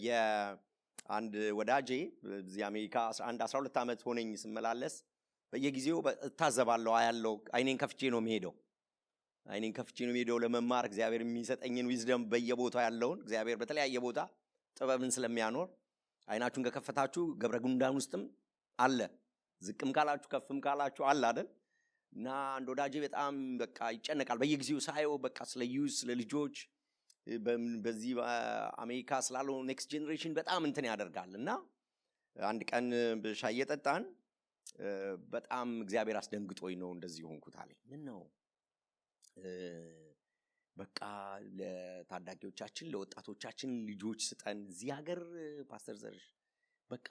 የአንድ ወዳጄ እዚህ አሜሪካ 11 12 ዓመት ሆነኝ ስመላለስ፣ በየጊዜው እታዘባለሁ፣ አያለሁ። አይኔን ከፍቼ ነው የምሄደው። አይኔን ከፍቼ ነው የምሄደው ለመማር፣ እግዚአብሔር የሚሰጠኝን wisdom፣ በየቦታው ያለውን። እግዚአብሔር በተለያየ ቦታ ጥበብን ስለሚያኖር አይናችሁን ከከፈታችሁ ገብረ ጉንዳን ውስጥም አለ። ዝቅም ካላችሁ ከፍም ካላችሁ አለ አይደል? እና አንድ ወዳጄ በጣም በቃ ይጨነቃል። በየጊዜው ሳየው በቃ ስለ youth፣ ስለ ልጆች፣ በዚህ በአሜሪካ ስላለው next generation በጣም እንትን ያደርጋል። እና አንድ ቀን ሻይ እየጠጣን በጣም እግዚአብሔር አስደንግጦኝ ነው እንደዚህ ሆንኩት አለኝ። ምን ነው? በቃ ለታዳጊዎቻችን፣ ለወጣቶቻችን ልጆች ስጠን። እዚህ ሀገር ፓስተር ዘርሽ በቃ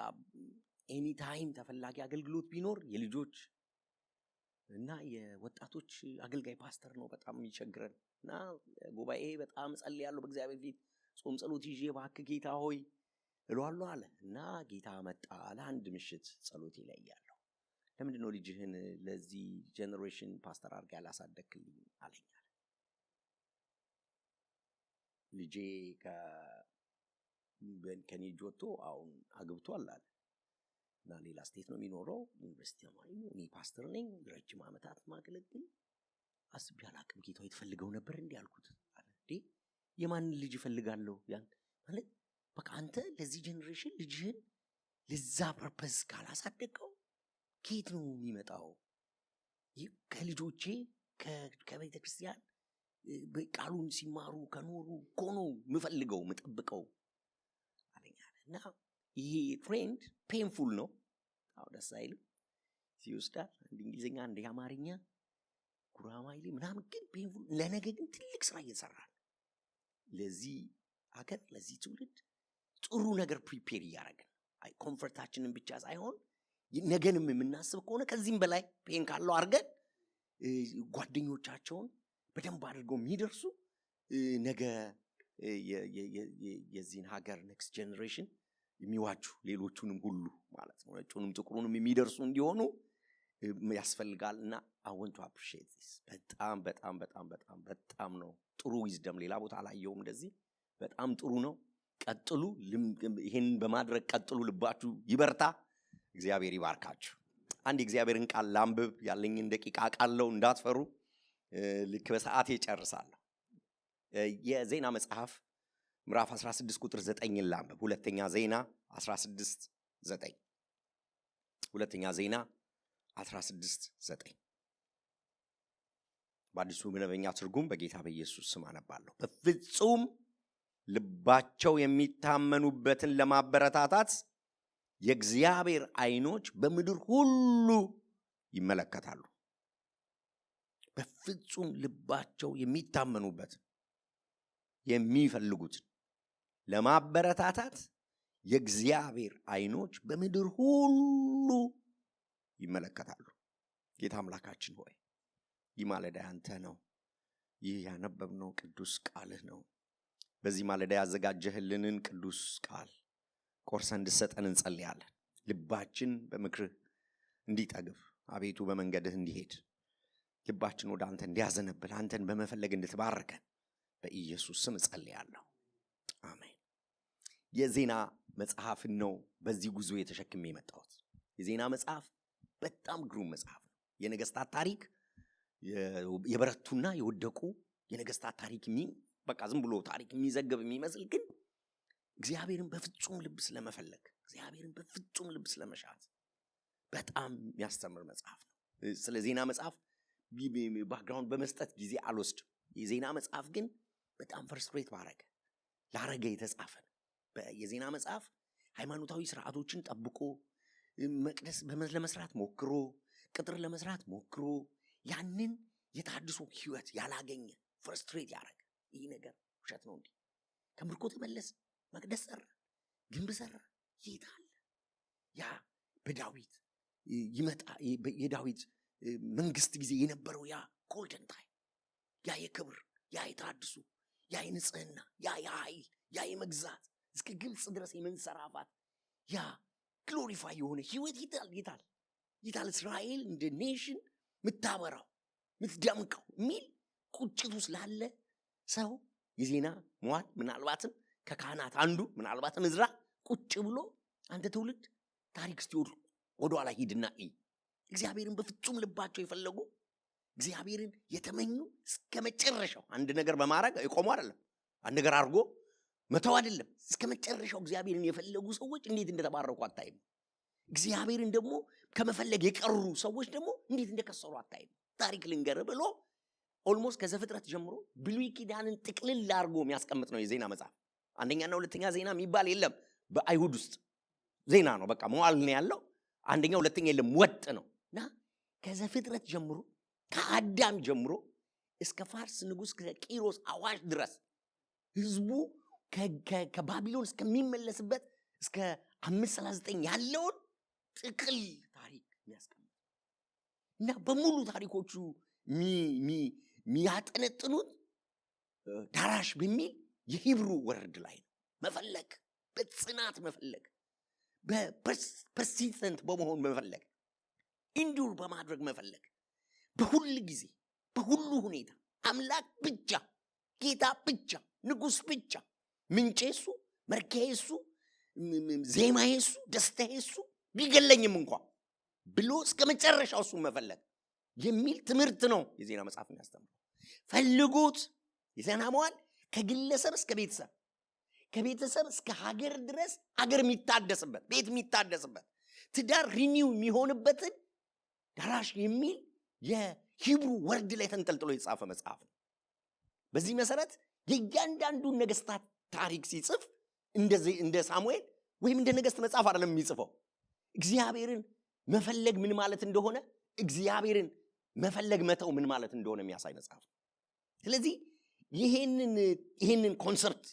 anytime ተፈላጊ አገልግሎት ቢኖር የልጆች እና የወጣቶች አገልጋይ ፓስተር ነው። በጣም የሚቸግረን እና ጉባኤ በጣም ጸልያለሁ፣ በእግዚአብሔር ፊት ጾም ጸሎት ይዤ እባክህ ጌታ ሆይ እለዋለሁ አለ። እና ጌታ መጣ አለ፣ አንድ ምሽት ጸሎቴ ላይ እያለሁ ለምንድን ነው ልጅህን ለዚህ generation ፓስተር አድርገህ ያላሳደግክልኝ አለኝ አለ። ልጄ ከኔ እጅ ወጥቶ አሁን አግብቷል አለ እና ሌላ state ነው የሚኖረው፣ ዩኒቨርሲቲ ተማሪ ነው። እኔ ፓስተር ነኝ፣ ረጅም ዓመታት ማገለግል፣ አስቤ አላቅም። ጌታ የተፈልገው ነበር እንዲህ አልኩት አለ። እንዴ፣ የማንን ልጅ እፈልጋለሁ? ያን ማለት በቃ አንተ ለዚህ generation ልጅህን ለዛ purpose ካላሳደገው ከየት ነው የሚመጣው? ይህ ከልጆቼ ከቤተ ክርስቲያን ቃሉን ሲማሩ ከኖሩ እኮ ነው የምፈልገው፣ የምጠብቀው አለኝ አለ። እና ይሄ trend painful ነው። አዎ፣ ደስ አይልም። ይወስዳል አንድ እንግሊዝኛ፣ አንድ የአማርኛ ጉራማይሌ ምናምን፣ ግን painful፣ ለነገ ግን ትልቅ ስራ እየሰራ ነው። ለዚህ ሀገር፣ ለዚህ ትውልድ ጥሩ ነገር prepare እያደረግን፣ አይ comfort ኣችንን ብቻ ሳይሆን ነገንም የምናስብ ከሆነ ከዚህም በላይ pain ካለው አድርገን ጓደኞቻቸውን በደንብ አድርገው የሚደርሱ፣ ነገ የዚህን ሀገር next generation የሚዋጁ፣ ሌሎቹንም ሁሉ ማለት ነው፣ ነጩንም ጥቁሩንም የሚደርሱ እንዲሆኑ ያስፈልጋል። እና I want to appreciate this። በጣም በጣም በጣም በጣም በጣም ነው ጥሩ wisdom። ሌላ ቦታ አላየውም እንደዚህ። በጣም ጥሩ ነው። ቀጥሉ፣ ይሄን በማድረግ ቀጥሉ። ልባችሁ ይበርታ። እግዚአብሔር ይባርካችሁ። አንድ የእግዚአብሔርን ቃል ላንብብ። ያለኝን ደቂቃ ቃለው እንዳትፈሩ፣ ልክ በሰዓቴ እጨርሳለሁ። የዜና መጽሐፍ ምዕራፍ 16 ቁጥር 9 ላንብብ። ሁለተኛ ዜና 16 9፣ ሁለተኛ ዜና 16 9፣ በአዲሱ መደበኛ ትርጉም በጌታ በኢየሱስ ስም አነባለሁ። በፍጹም ልባቸው የሚታመኑበትን ለማበረታታት የእግዚአብሔር ዓይኖች በምድር ሁሉ ይመለከታሉ። በፍጹም ልባቸው የሚታመኑበት፣ የሚፈልጉትን ለማበረታታት የእግዚአብሔር ዓይኖች በምድር ሁሉ ይመለከታሉ። ጌታ አምላካችን ሆይ፣ ይህ ማለዳ ያንተ ነው። ይህ ያነበብነው ቅዱስ ቃልህ ነው። በዚህ ማለዳ ያዘጋጀህልንን ቅዱስ ቃል ቆርሰህ እንድትሰጠን እንጸልያለን። ልባችን በምክርህ እንዲጠግብ፣ አቤቱ በመንገድህ እንዲሄድ፣ ልባችን ወደ አንተ እንዲያዘነብል፣ አንተን በመፈለግ እንድትባርከን በኢየሱስ ስም እጸልያለሁ። አሜን። የዜና መጽሐፍን ነው በዚህ ጉዞ ተሸክሜ የመጣሁት። የዜና መጽሐፍ በጣም ግሩም መጽሐፍ ነው። የነገስታት ታሪክ፣ የበረቱና የወደቁ የነገስታት ታሪክ፣ በቃ ዝም ብሎ ታሪክ የሚዘግብ የሚመስል፣ ግን እግዚአብሔርን በፍጹም ልብ ስለመፈለግ፣ እግዚአብሔርን በፍጹም ልብ ስለመሻት በጣም የሚያስተምር መጽሐፍ ነው። ስለ ዜና መጽሐፍ background በመስጠት ጊዜ አልወስድም። የዜና መጽሐፍ ግን በጣም frustrate ባረገ ላረገ የተጻፈ ነው። የዜና መጽሐፍ ሃይማኖታዊ ስርዓቶችን ጠብቆ፣ መቅደስ ለመስራት ሞክሮ፣ ቅጥር ለመስራት ሞክሮ፣ ያንን የተሃድሶ ህይወት ያላገኘ፣ frustrate ያደረገ፣ ይህ ነገር ውሸት ነው፣ እንዲህ ከምርኮ ተመለስ፣ መቅደስ ሰራ፣ ግንብ ሰራ፣ የት አለ ያ በዳዊት ይመጣ የዳዊት መንግስት ጊዜ የነበረው ያ golden time፣ ያ የክብር፣ ያ የተሃድሶ፣ ያ የንጽህና፣ ያ የኃይል፣ ያ የመግዛት፣ እስከ ግብፅ ድረስ የመንሰራፋት ያ glorify የሆነ ህይወት የታል? የታል? የታል? እስራኤል እንደ nation የምታበራው፣ የምትደምቀው የሚል ቁጭት ውስጥ ላለ ሰው የዜና መዋዕል ምናልባትም ከካህናት አንዱ ምናልባትም ዕዝራ ቁጭ ብሎ አንተ ትውልድ ታሪክ እስቲ ወደኋላ ሂድና እይ፣ እግዚአብሔርን በፍጹም ልባቸው የፈለጉ፣ እግዚአብሔርን የተመኙ፣ እስከ መጨረሻው አንድ ነገር በማድረግ የቆሙ አይደለም፣ አንድ ነገር አድርጎ መተው አይደለም፣ እስከ መጨረሻው እግዚአብሔርን የፈለጉ ሰዎች እንዴት እንደተባረኩ አታይም? እግዚአብሔርን ደግሞ ከመፈለግ የቀሩ ሰዎች ደግሞ እንዴት እንደከሰሩ አታይም? ታሪክ ልንገር ብሎ almost ከዘፍጥረት ጀምሮ ብሉይ ኪዳንን ጥቅልል አድርጎ የሚያስቀምጥ ነው የዜና መጽሐፍ። አንደኛና ሁለተኛ ዜና የሚባል የለም በአይሁድ ውስጥ። ዜና ነው፣ በቃ መዋል ነው ያለው። አንደኛ ሁለተኛ የለም፣ ወጥ ነው። እና ከዘፍጥረት ጀምሮ፣ ከአዳም ጀምሮ እስከ ፋርስ ንጉሥ ከቂሮስ አዋጅ ድረስ፣ ህዝቡ ከባቢሎን እስከሚመለስበት እስከ 539 ያለውን ጥቅል ታሪክ የሚያስቀምጥ እና በሙሉ ታሪኮቹ የሚያጠነጥኑት ዳራሽ በሚል የ Hebrew word ላይ ነው። መፈለግ፣ በጽናት መፈለግ፣ በ persistent በመሆን መፈለግ፣ endure በማድረግ መፈለግ፣ በሁል ጊዜ በሁሉ ሁኔታ አምላክ ብቻ፣ ጌታ ብቻ፣ ንጉሥ ብቻ፣ ምንጬ እሱ፣ መርኪያዬ እሱ፣ ዜማዬ እሱ፣ ደስታዬ እሱ፣ ቢገለኝም እንኳ ብሎ እስከ መጨረሻው እሱን መፈለግ የሚል ትምህርት ነው የዜና መጽሐፍ የሚያስተምረው። ፈልጉት። የዜና መዋዕል ከግለሰብ እስከ ቤተሰብ፣ ከቤተሰብ እስከ ሀገር ድረስ፣ ሀገር የሚታደስበት፣ ቤት የሚታደስበት፣ ትዳር renew የሚሆንበትን ዳራሽ የሚል የ Hebrew word ላይ ተንጠልጥሎ የተጻፈ መጽሐፍ ነው። በዚህ መሰረት የእያንዳንዱን ነገስታት ታሪክ ሲጽፍ እንደ ሳሙኤል ወይም እንደ ነገስት መጽሐፍ አይደለም የሚጽፈው። እግዚአብሔርን መፈለግ ምን ማለት እንደሆነ፣ እግዚአብሔርን መፈለግ መተው ምን ማለት እንደሆነ የሚያሳይ መጽሐፍ ነው። ስለዚህ ይሄንን concept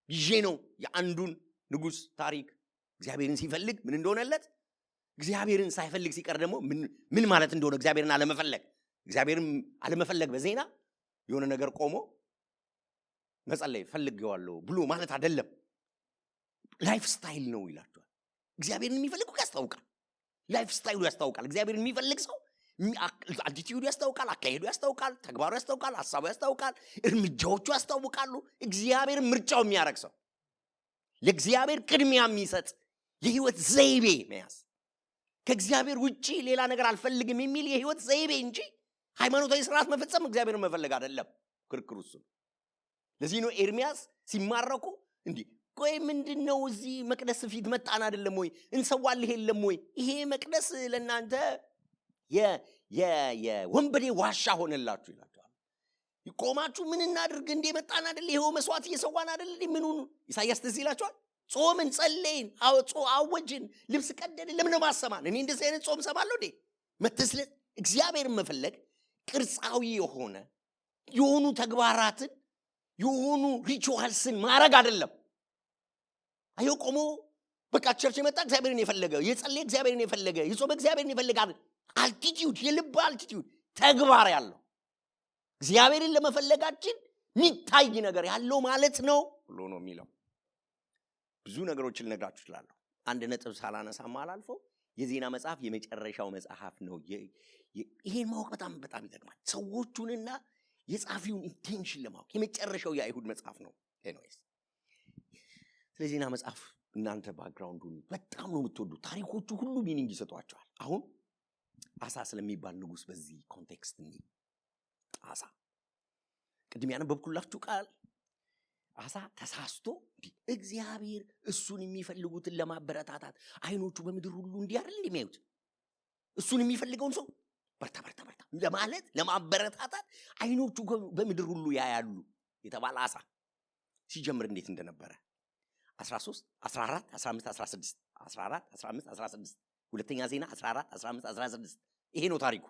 ይዤ ነው የአንዱን ንጉሥ ታሪክ እግዚአብሔርን ሲፈልግ ምን እንደሆነለት፣ እግዚአብሔርን ሳይፈልግ ሲቀር ደግሞ ምን ማለት እንደሆነ፣ እግዚአብሔርን አለመፈለግ። እግዚአብሔርን አለመፈለግ በዜና የሆነ ነገር ቆሞ መጸለይ ፈልጌዋለሁ ብሎ ማለት አይደለም። Lifestyle ነው ይላቸዋል። እግዚአብሔርን የሚፈልግ እኮ ያስታውቃል። Lifestyle ኡ ያስታውቃል። እግዚአብሔርን የሚፈልግ ሰው attitude ኡ ያስታውቃል፣ አካሄዱ ያስታውቃል፣ ተግባሩ ያስታውቃል፣ ሀሳቡ ያስታውቃል፣ እርምጃዎቹ ያስታውቃሉ። እግዚአብሔርን ምርጫው የሚያደርግ ሰው፣ ለእግዚአብሔር ቅድሚያ የሚሰጥ፣ የህይወት ዘይቤ መያዝ፣ ከእግዚአብሔር ውጪ ሌላ ነገር አልፈልግም የሚል የህይወት ዘይቤ እንጂ ሃይማኖታዊ ስርዓት መፈጸም እግዚአብሔርን መፈለግ አይደለም። ክርክሩ እሱ ነው። ለዚህ ነው ኤርሚያስ ሲማረኩ እንዲህ፣ ቆይ ምንድን ነው፣ እዚህ መቅደስ ፊት መጣን አይደለም ወይ? እንሰዋልህ የለም ወይ? ይሄ መቅደስ ለእናንተ የወንበዴ ዋሻ ሆነላችሁ ይላቸዋል። ቆማችሁ ምን እናድርግ እንዴ? መጣን አይደል? ይኸው መስዋዕት እየሰዋን አይደል እንዴ? ምኑን ኢሳያስ ትዝ ይላቸዋል። ጾምን፣ ጸለይን፣ አወጅን፣ ልብስ ቀደድን። ለምን ነው ማሰማን? እኔ እንደዚህ አይነት ጾም ሰማለሁ እንዴ? መተስለ እግዚአብሔርን መፈለግ ቅርጻዊ የሆኑ ተግባራትን፣ የሆኑ rituals ን ማድረግ አይደለም። አየው፣ ቆሞ በቃ church የመጣ፣ እግዚአብሔርን የፈለገ፣ የጸለየ፣ እግዚአብሔርን የፈለገ፣ የጾመ፣ እግዚአብሔርን የፈለገ attitude፣ የልብ attitude፣ ተግባር ያለው፣ እግዚአብሔርን ለመፈለጋችን የሚታይ ነገር ያለው ማለት ነው ብሎ ነው የሚለው። ብዙ ነገሮችን ልነግራችሁ እችላለሁ። አንድ ነጥብ ሳላነሳ አላልፈው። የዜና መጽሐፍ የመጨረሻው መጽሐፍ ነው። ይሄን ማወቅ በጣም በጣም ይጠቅማል። ሰዎቹንና የጸሐፊውን intention ለማወቅ የመጨረሻው የአይሁድ መጽሐፍ ነው። Anyways፣ ስለ ዜና መጽሐፍ እናንተ background ኡን በጣም ነው የምትወዱ። ታሪኮቹ ሁሉ meaning ይሰጧቸዋል። አሁን አሳ ስለሚባል ንጉሥ በዚህ context እኒ አሳ ቅድም ያነበብኩላችሁ ቃል አሳ ተሳስቶ እንዲህ እግዚአብሔር እሱን የሚፈልጉትን ለማበረታታት አይኖቹ በምድር ሁሉ እንዲህ አይደል እንደሚያዩት፣ እሱን የሚፈልገውን ሰው በርታ በርታ በርታ ለማለት፣ ለማበረታታት አይኖቹ በምድር ሁሉ ያያሉ የተባለ አሳ ሲጀምር እንዴት እንደነበረ 13፣ 14፣ 15፣ 16፣ 14፣ 15፣ 16፣ ሁለተኛ ዜና 14፣ 15፣ 16፣ ይሄ ነው ታሪኩ።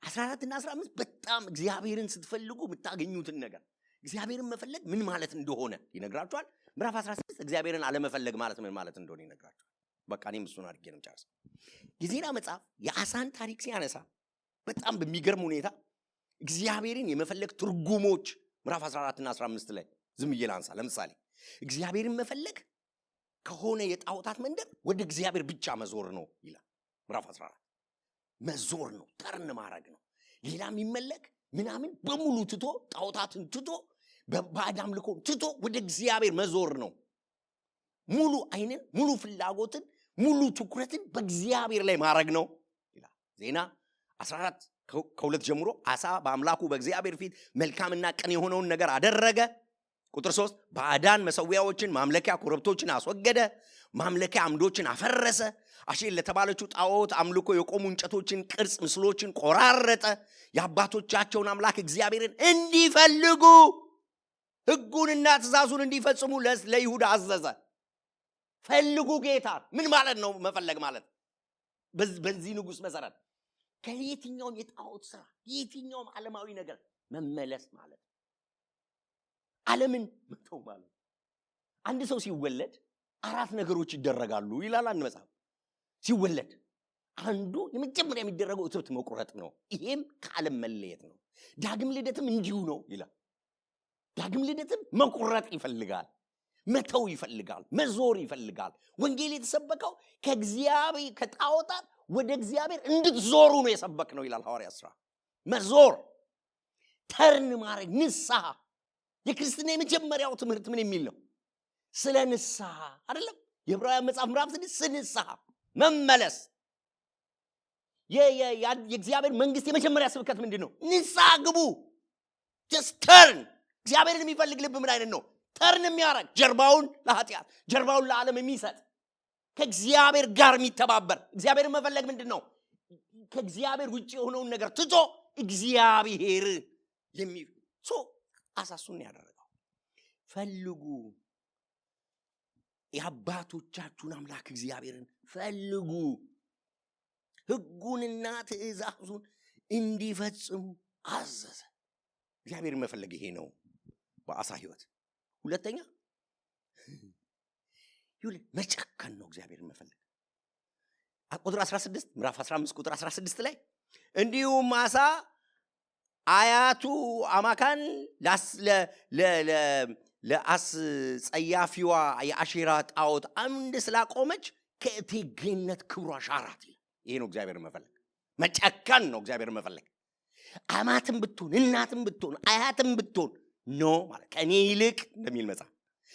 14 እና 15 በጣም እግዚአብሔርን ስትፈልጉ የምታገኙትን ነገር፣ እግዚአብሔርን መፈለግ ምን ማለት እንደሆነ ይነግራችኋል። ምዕራፍ 16 እግዚአብሔርን አለመፈለግ ማለት ምን ማለት እንደሆነ ይነግራችኋል። በቃ እኔም እሱን አድርጌ ነው ጨርሰው። የዜና መጽሐፍ የአሳን ታሪክ ሲያነሳ በጣም በሚገርም ሁኔታ እግዚአብሔርን የመፈለግ ትርጉሞች ምዕራፍ 14 እና 15 ላይ ዝም ብዬ ላንሳ። ለምሳሌ እግዚአብሔርን መፈለግ ከሆነ የጣዖታት መንደር ወደ እግዚአብሔር ብቻ መዞር ነው ይላል። ምዕራፍ 14 መዞር ነው፣ turn ማድረግ ነው። ሌላ የሚመለክ ምናምን በሙሉ ትቶ፣ ጣዖታትን ትቶ፣ በባዕድ አምልኮ ትቶ ወደ እግዚአብሔር መዞር ነው። ሙሉ አይንን፣ ሙሉ ፍላጎትን፣ ሙሉ ትኩረትን በእግዚአብሔር ላይ ማድረግ ነው ይላል። ዜና 14 ከ2 ጀምሮ አሳ በአምላኩ በእግዚአብሔር ፊት መልካምና ቅን የሆነውን ነገር አደረገ። ቁጥር 3 ባዕዳን መሰዊያዎችን፣ ማምለኪያ ኮረብቶችን አስወገደ፣ ማምለኪያ አምዶችን አፈረሰ። አሼር ለተባለችው ጣዖት አምልኮ የቆሙ እንጨቶችን ቅርጽ ምስሎችን ቆራረጠ። የአባቶቻቸውን አምላክ እግዚአብሔርን እንዲፈልጉ ሕጉንና ትእዛዙን እንዲፈጽሙ ለይሁዳ አዘዘ። ፈልጉ ጌታ። ምን ማለት ነው መፈለግ ማለት? በዚህ ንጉሥ መሰረት ከየትኛውም የጣዖት ስራ፣ የትኛውም ዓለማዊ ነገር መመለስ ማለት ነው። ዓለምን መተው ማለት ነው። አንድ ሰው ሲወለድ አራት ነገሮች ይደረጋሉ ይላል አንድ መጽሐፍ። ሲወለድ አንዱ የመጀመሪያ የሚደረገው እትብት መቁረጥ ነው። ይሄም ከዓለም መለየት ነው። ዳግም ልደትም እንዲሁ ነው ይላል። ዳግም ልደትም መቁረጥ ይፈልጋል፣ መተው ይፈልጋል፣ መዞር ይፈልጋል። ወንጌል የተሰበከው ከእግዚአብሔር ከጣዖታት ወደ እግዚአብሔር እንድትዞሩ ነው የሰበክነው ይላል ሐዋርያት ሥራ። መዞር፣ turn ማድረግ፣ ንስሐ። የክርስትና የመጀመሪያው ትምህርት ምን የሚል ነው? ስለ ንስሐ አይደለም? የዕብራውያን መጽሐፍ ምዕራፍ 6 ስለ ንስሐ መመለስ። የእግዚአብሔር መንግስት የመጀመሪያ ስብከት ምንድን ነው? ንስሐ ግቡ። Just turn። እግዚአብሔርን የሚፈልግ ልብ ምን አይነት ነው? Turn የሚያደርግ፣ ጀርባውን ለኃጢአት፣ ጀርባውን ለዓለም የሚሰጥ፣ ከእግዚአብሔር ጋር የሚተባበር። እግዚአብሔርን መፈለግ ምንድን ነው? ከእግዚአብሔር ውጭ የሆነውን ነገር ትቶ እግዚአብሔር የሚ so አሳ እሱን ያደረገው። ፈልጉ፣ የአባቶቻችሁን አምላክ እግዚአብሔርን ፈልጉ፣ ሕጉንና ትእዛዙን እንዲፈጽሙ አዘዘ። እግዚአብሔርን መፈለግ ይሄ ነው በአሳ ህይወት። ሁለተኛ ይኸውልህ መጨከን ነው እግዚአብሔርን መፈለግ። ቁጥር 16፣ ምዕራፍ 15 ቁጥር 16 ላይ እንዲሁም አሳ አያቱ አማካን ለአስጸያፊዋ የአሼራ ጣዖት አምድ ስላቆመች ከእቴጌነት ክብሯ ሻራት ይላል። ይሄ ነው እግዚአብሔርን መፈለግ። መጨከን ነው እግዚአብሔርን መፈለግ። አማትም ብትሆን፣ እናትም ብትሆን፣ አያትም ብትሆን no ማለት፣ ከእኔ ይልቅ እንደሚል መጽሐፍ።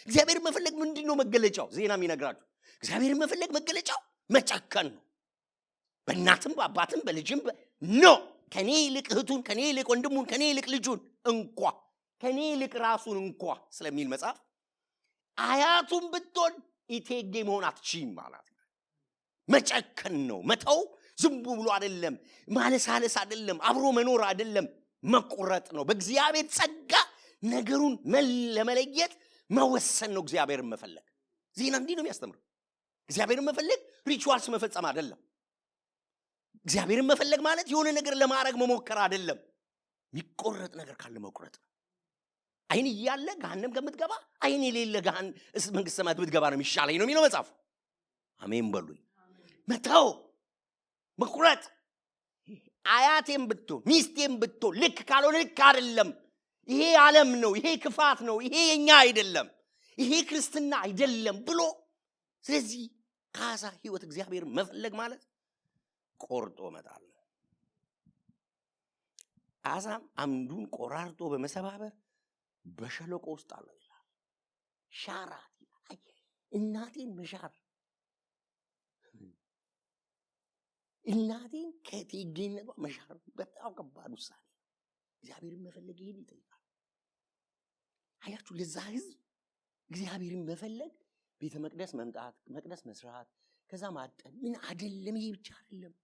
እግዚአብሔርን መፈለግ ምንድን ነው መገለጫው? ዜና የሚነግራችሁ እግዚአብሔርን መፈለግ መገለጫው መጨከን ነው። በእናትም በአባትም በልጅም no፣ ከኔ ይልቅ እህቱን፣ ከኔ ይልቅ ወንድሙን፣ ከኔ ይልቅ ልጁን እንኳ፣ ከኔ ይልቅ ራሱን እንኳ ስለሚል መጽሐፍ አያቱም ብትሆን እቴጌ መሆን አትችይም ማለት ነው። መጨከን ነው። መተው ዝም ብሎ አይደለም፣ ማለሳለስ አይደለም፣ አብሮ መኖር አይደለም፣ መቁረጥ ነው። በእግዚአብሔር ጸጋ ነገሩን ለመለየት መወሰን ነው እግዚአብሔርን መፈለግ። ዜና እንዲህ ነው የሚያስተምረው። እግዚአብሔርን መፈለግ rituals መፈጸም አይደለም። እግዚአብሔርን መፈለግ ማለት የሆነ ነገር ለማድረግ መሞከር አይደለም። የሚቆረጥ ነገር ካለ መቁረጥ ነው። አይን እያለ ገሃነም ከምትገባ አይን የሌለ መንግስተ ሰማያት ብትገባ ነው የሚሻለኝ ነው የሚለው መጽሐፉ። አሜን በሉኝ። መተው፣ መቁረጥ። አያቴም ብትሆን፣ ሚስቴም ብትሆን ልክ ካልሆነ ልክ አይደለም። ይሄ ዓለም ነው፣ ይሄ ክፋት ነው፣ ይሄ የኛ አይደለም፣ ይሄ ክርስትና አይደለም ብሎ። ስለዚህ ከአሳ ህይወት እግዚአብሔር መፈለግ ማለት ቆርጦ መጣል ነው። አሳም አምዱን ቆራርጦ በመሰባበር በሸለቆ ውስጥ አለው ይላል። ሻራት ይላል። አይ እናቴን መሻር፣ እናቴን ከእቴጌነቷ መሻር በጣም ከባድ ውሳኔ ነው። እግዚአብሔርን መፈለግ ይሄን ይጠይቃል። አያችሁ፣ ለዛ ህዝብ እግዚአብሔርን መፈለግ ቤተ መቅደስ መምጣት፣ መቅደስ መስራት፣ ከዛ ማጠን ምን አይደለም። ይሄ ብቻ አይደለም።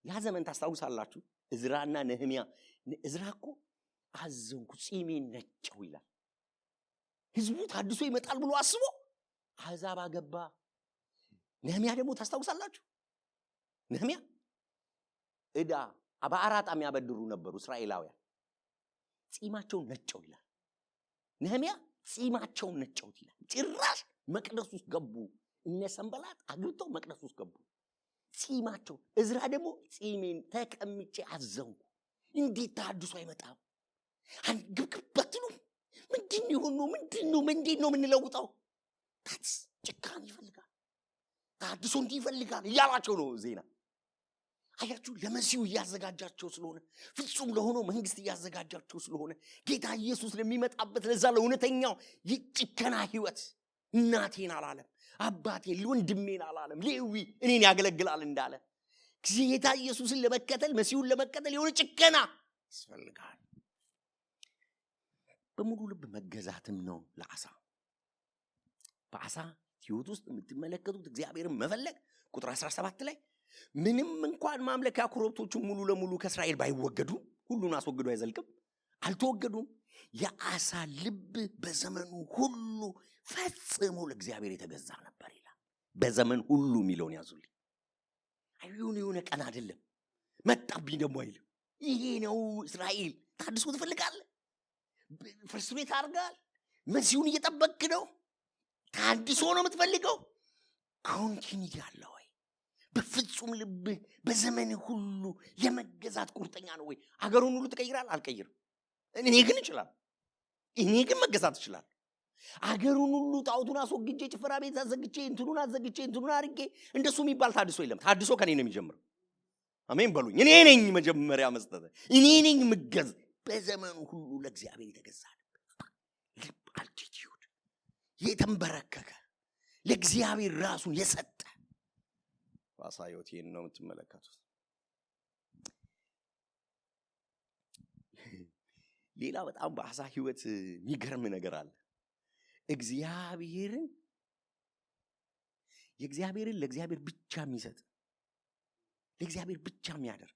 ያ ዘመን ታስታውሳላችሁ? እዝራና ነህሚያ። እዝራ እኮ አዘንኩ ጺሜን ነጨው ይላል። ህዝቡ ታድሶ ይመጣል ብሎ አስቦ አሕዛብ አገባ። ነህሚያ ደግሞ ታስታውሳላችሁ? ነህሚያ ዕዳ በአራጣ የሚያበድሩ ነበሩ እስራኤላውያን። ጺማቸውን ነጨው ይላል። ነህሚያ ጺማቸውን ነጨውት ይላል። ጭራሽ መቅደስ ውስጥ ገቡ። እነ ሰንበላጥ አግብተው መቅደስ ውስጥ ገቡ። ጺማቸው እዝራ ደግሞ ጺሜን ተቀምጬ አዘንኩ። እንዴት ተሐድሶ አይመጣም? ግብግብ አትሉም? ምንድን የሆነው? ምንድን ነው? ምንድን ነው የምንለውጠው? That's ጭካኔ ይፈልጋል። ተሐድሶ እንዲህ ይፈልጋል እያላቸው ነው ዜና። አያችሁ፣ ለመሲሁ እያዘጋጃቸው ስለሆነ፣ ፍጹም ለሆነው መንግስት እያዘጋጃቸው ስለሆነ፣ ጌታ ኢየሱስ ለሚመጣበት ለዛ ለእውነተኛው የጭከና ህይወት እናቴን አላለም፣ አባቴን፣ ወንድሜን አላለም፣ ሌዊ እኔን ያገለግላል እንዳለ ጌታ ኢየሱስን ለመከተል፣ መሲሁን ለመከተል የሆነ ጭከና ያስፈልጋል። በሙሉ ልብ መገዛትም ነው ለአሳ። በአሳ ህይወት ውስጥ የምትመለከቱት እግዚአብሔርን መፈለግ ቁጥር 17 ላይ ምንም እንኳን ማምለኪያ ኮረብቶቹ ሙሉ ለሙሉ ከእስራኤል ባይወገዱ፣ ሁሉን አስወግዶ አይዘልቅም፣ አልተወገዱም። የአሳ ልብ በዘመኑ ሁሉ ፈጽሞ ለእግዚአብሔር የተገዛ ነበር ይላል። በዘመን ሁሉ የሚለውን ያዙልኝ። አይሁን የሆነ ቀን አይደለም፣ መጣብኝ ደግሞ አይልም። ይሄ ነው እስራኤል። ታድሶ ትፈልጋለህ? Frustrate አድርገሃል። መሲሁን እየጠበቅክ ነው። ታድሶ ነው የምትፈልገው። Continuity አለ ወይ? በፍጹም ልብህ በዘመን ሁሉ የመገዛት ቁርጠኛ ነው ወይ? አገሩን ሁሉ ትቀይራል? አልቀይርም። እኔ ግን እችላለሁ። እኔ ግን መገዛት እችላለሁ። አገሩን ሁሉ ጣዖቱን አስወግጄ፣ ጭፈራ ቤት አዘግቼ፣ እንትኑን አዘግቼ፣ እንትኑን አድርጌ፣ እንደሱ የሚባል ታድሶ የለም። ታድሶ ከኔ ነው የሚጀምረው። አሜን በሉኝ። እኔ ነኝ መጀመሪያ መስጠት፣ እኔ ነኝ ምገዝ። በዘመኑ ሁሉ ለእግዚአብሔር የተገዛ ልብ፣ attitude፣ የተንበረከከ፣ ለእግዚአብሔር ራሱን የሰጠ። በአሳ ሕይወት ይህን ነው የምትመለከቱት። ሌላ በጣም በአሳ ሕይወት የሚገርም ነገር አለ። እግዚአብሔርን የእግዚአብሔርን ለእግዚአብሔር ብቻ የሚሰጥ፣ ለእግዚአብሔር ብቻ የሚያደርግ፣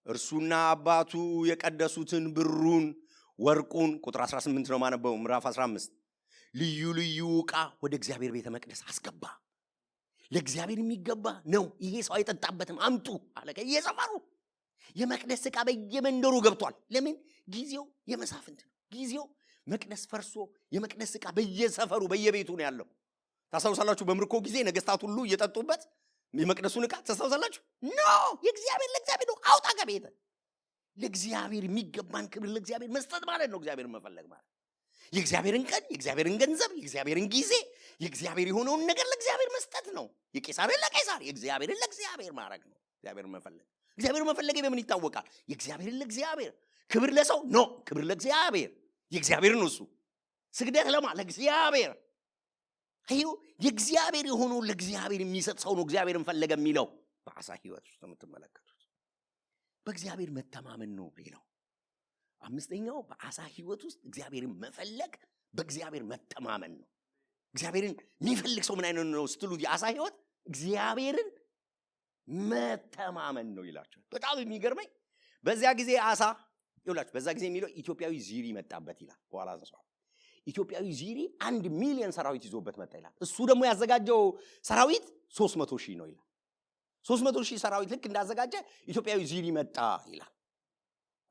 እርሱና አባቱ የቀደሱትን ብሩን፣ ወርቁን፣ ቁጥር 18 ነው ማነበው፣ ምዕራፍ 15፣ ልዩ ልዩ ዕቃ ወደ እግዚአብሔር ቤተ መቅደስ አስገባ። ለእግዚአብሔር የሚገባ ነው። ይሄ ሰው አይጠጣበትም፣ አምጡ አለ። ከየሰፈሩ የመቅደስ ዕቃ በየመንደሩ ገብቷል። ለምን? ጊዜው የመሳፍንት ነው። ጊዜው መቅደስ ፈርሶ የመቅደስ ዕቃ በየሰፈሩ በየቤቱ ነው ያለው። ታስታውሳላችሁ? በምርኮ ጊዜ ነገስታት ሁሉ እየጠጡበት የመቅደሱን ዕቃ ታስታውሳላችሁ? No፣ የእግዚአብሔር ለእግዚአብሔር ነው። አውጣ ከቤተ። ለእግዚአብሔር የሚገባን ክብር ለእግዚአብሔር መስጠት ማለት ነው። እግዚአብሔርን መፈለግ ማለት የእግዚአብሔርን ቀን፣ የእግዚአብሔርን ገንዘብ፣ የእግዚአብሔርን ጊዜ፣ የእግዚአብሔር የሆነውን ነገር ለእግዚአብሔር መስጠት ነው። የቄሳርን ለቄሳር፣ የእግዚአብሔርን ለእግዚአብሔር ማድረግ ነው። እግዚአብሔርን መፈለግ። እግዚአብሔርን መፈለግ በምን ይታወቃል? የእግዚአብሔርን ለእግዚአብሔር፣ ክብር ለሰው no፣ ክብር ለእግዚአብሔር። የእግዚአብሔር ነው እሱ። ስግደት ለማ? ለእግዚአብሔር። ይኸው የእግዚአብሔር የሆነውን ለእግዚአብሔር የሚሰጥ ሰው ነው እግዚአብሔርን ፈለገ የሚለው። በአሳ ህይወት ውስጥ የምትመለከቱት በእግዚአብሔር መተማመን ነው። ሌላው አምስተኛው በአሳ ህይወት ውስጥ እግዚአብሔርን መፈለግ በእግዚአብሔር መተማመን ነው። እግዚአብሔርን የሚፈልግ ሰው ምን አይነት ነው ስትሉት የአሳ ህይወት እግዚአብሔርን መተማመን ነው ይላቸዋል። በጣም የሚገርመኝ በዚያ ጊዜ አሳ ይውላችሁ፣ በዛ ጊዜ የሚለው ኢትዮጵያዊ ዚሪ መጣበት ይላል። በኋላ ዘሷል ኢትዮጵያዊ ዚሪ 1 ሚሊዮን ሰራዊት ይዞበት መጣ ይላል። እሱ ደግሞ ያዘጋጀው ሰራዊት 300,000 ነው ይላል። 300,000 ሰራዊት ልክ እንዳዘጋጀ ኢትዮጵያዊ ዚሪ መጣ ይላል።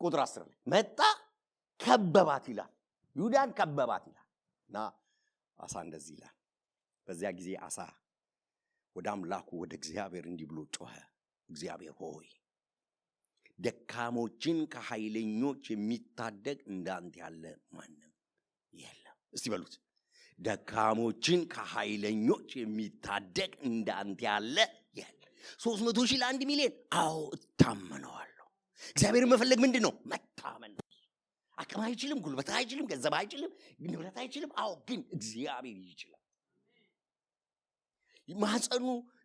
ቁጥር 10 ላይ መጣ፣ ከበባት ይላል። ይሁዳን ከበባት ይላል። እና አሳ እንደዚህ ይላል። በዚያ ጊዜ አሳ ወደ አምላኩ ወደ እግዚአብሔር እንዲህ ብሎ ጮኸ። እግዚአብሔር ሆይ፣ ደካሞችን ከኃይለኞች የሚታደግ እንዳንተ ያለ ማንም የለም። እስቲ በሉት፣ ደካሞችን ከኃይለኞች የሚታደግ እንዳንተ ያለ የለም። 300,000 ለ1 ሚሊዮን፣ አዎ እታመነዋለሁ። እግዚአብሔርን መፈለግ ምንድን ነው? መታመን። አቅም አይችልም፣ ጉልበት አይችልም፣ ገንዘብ አይችልም፣ ንብረት አይችልም። አዎ ግን እግዚአብሔር ይችላል።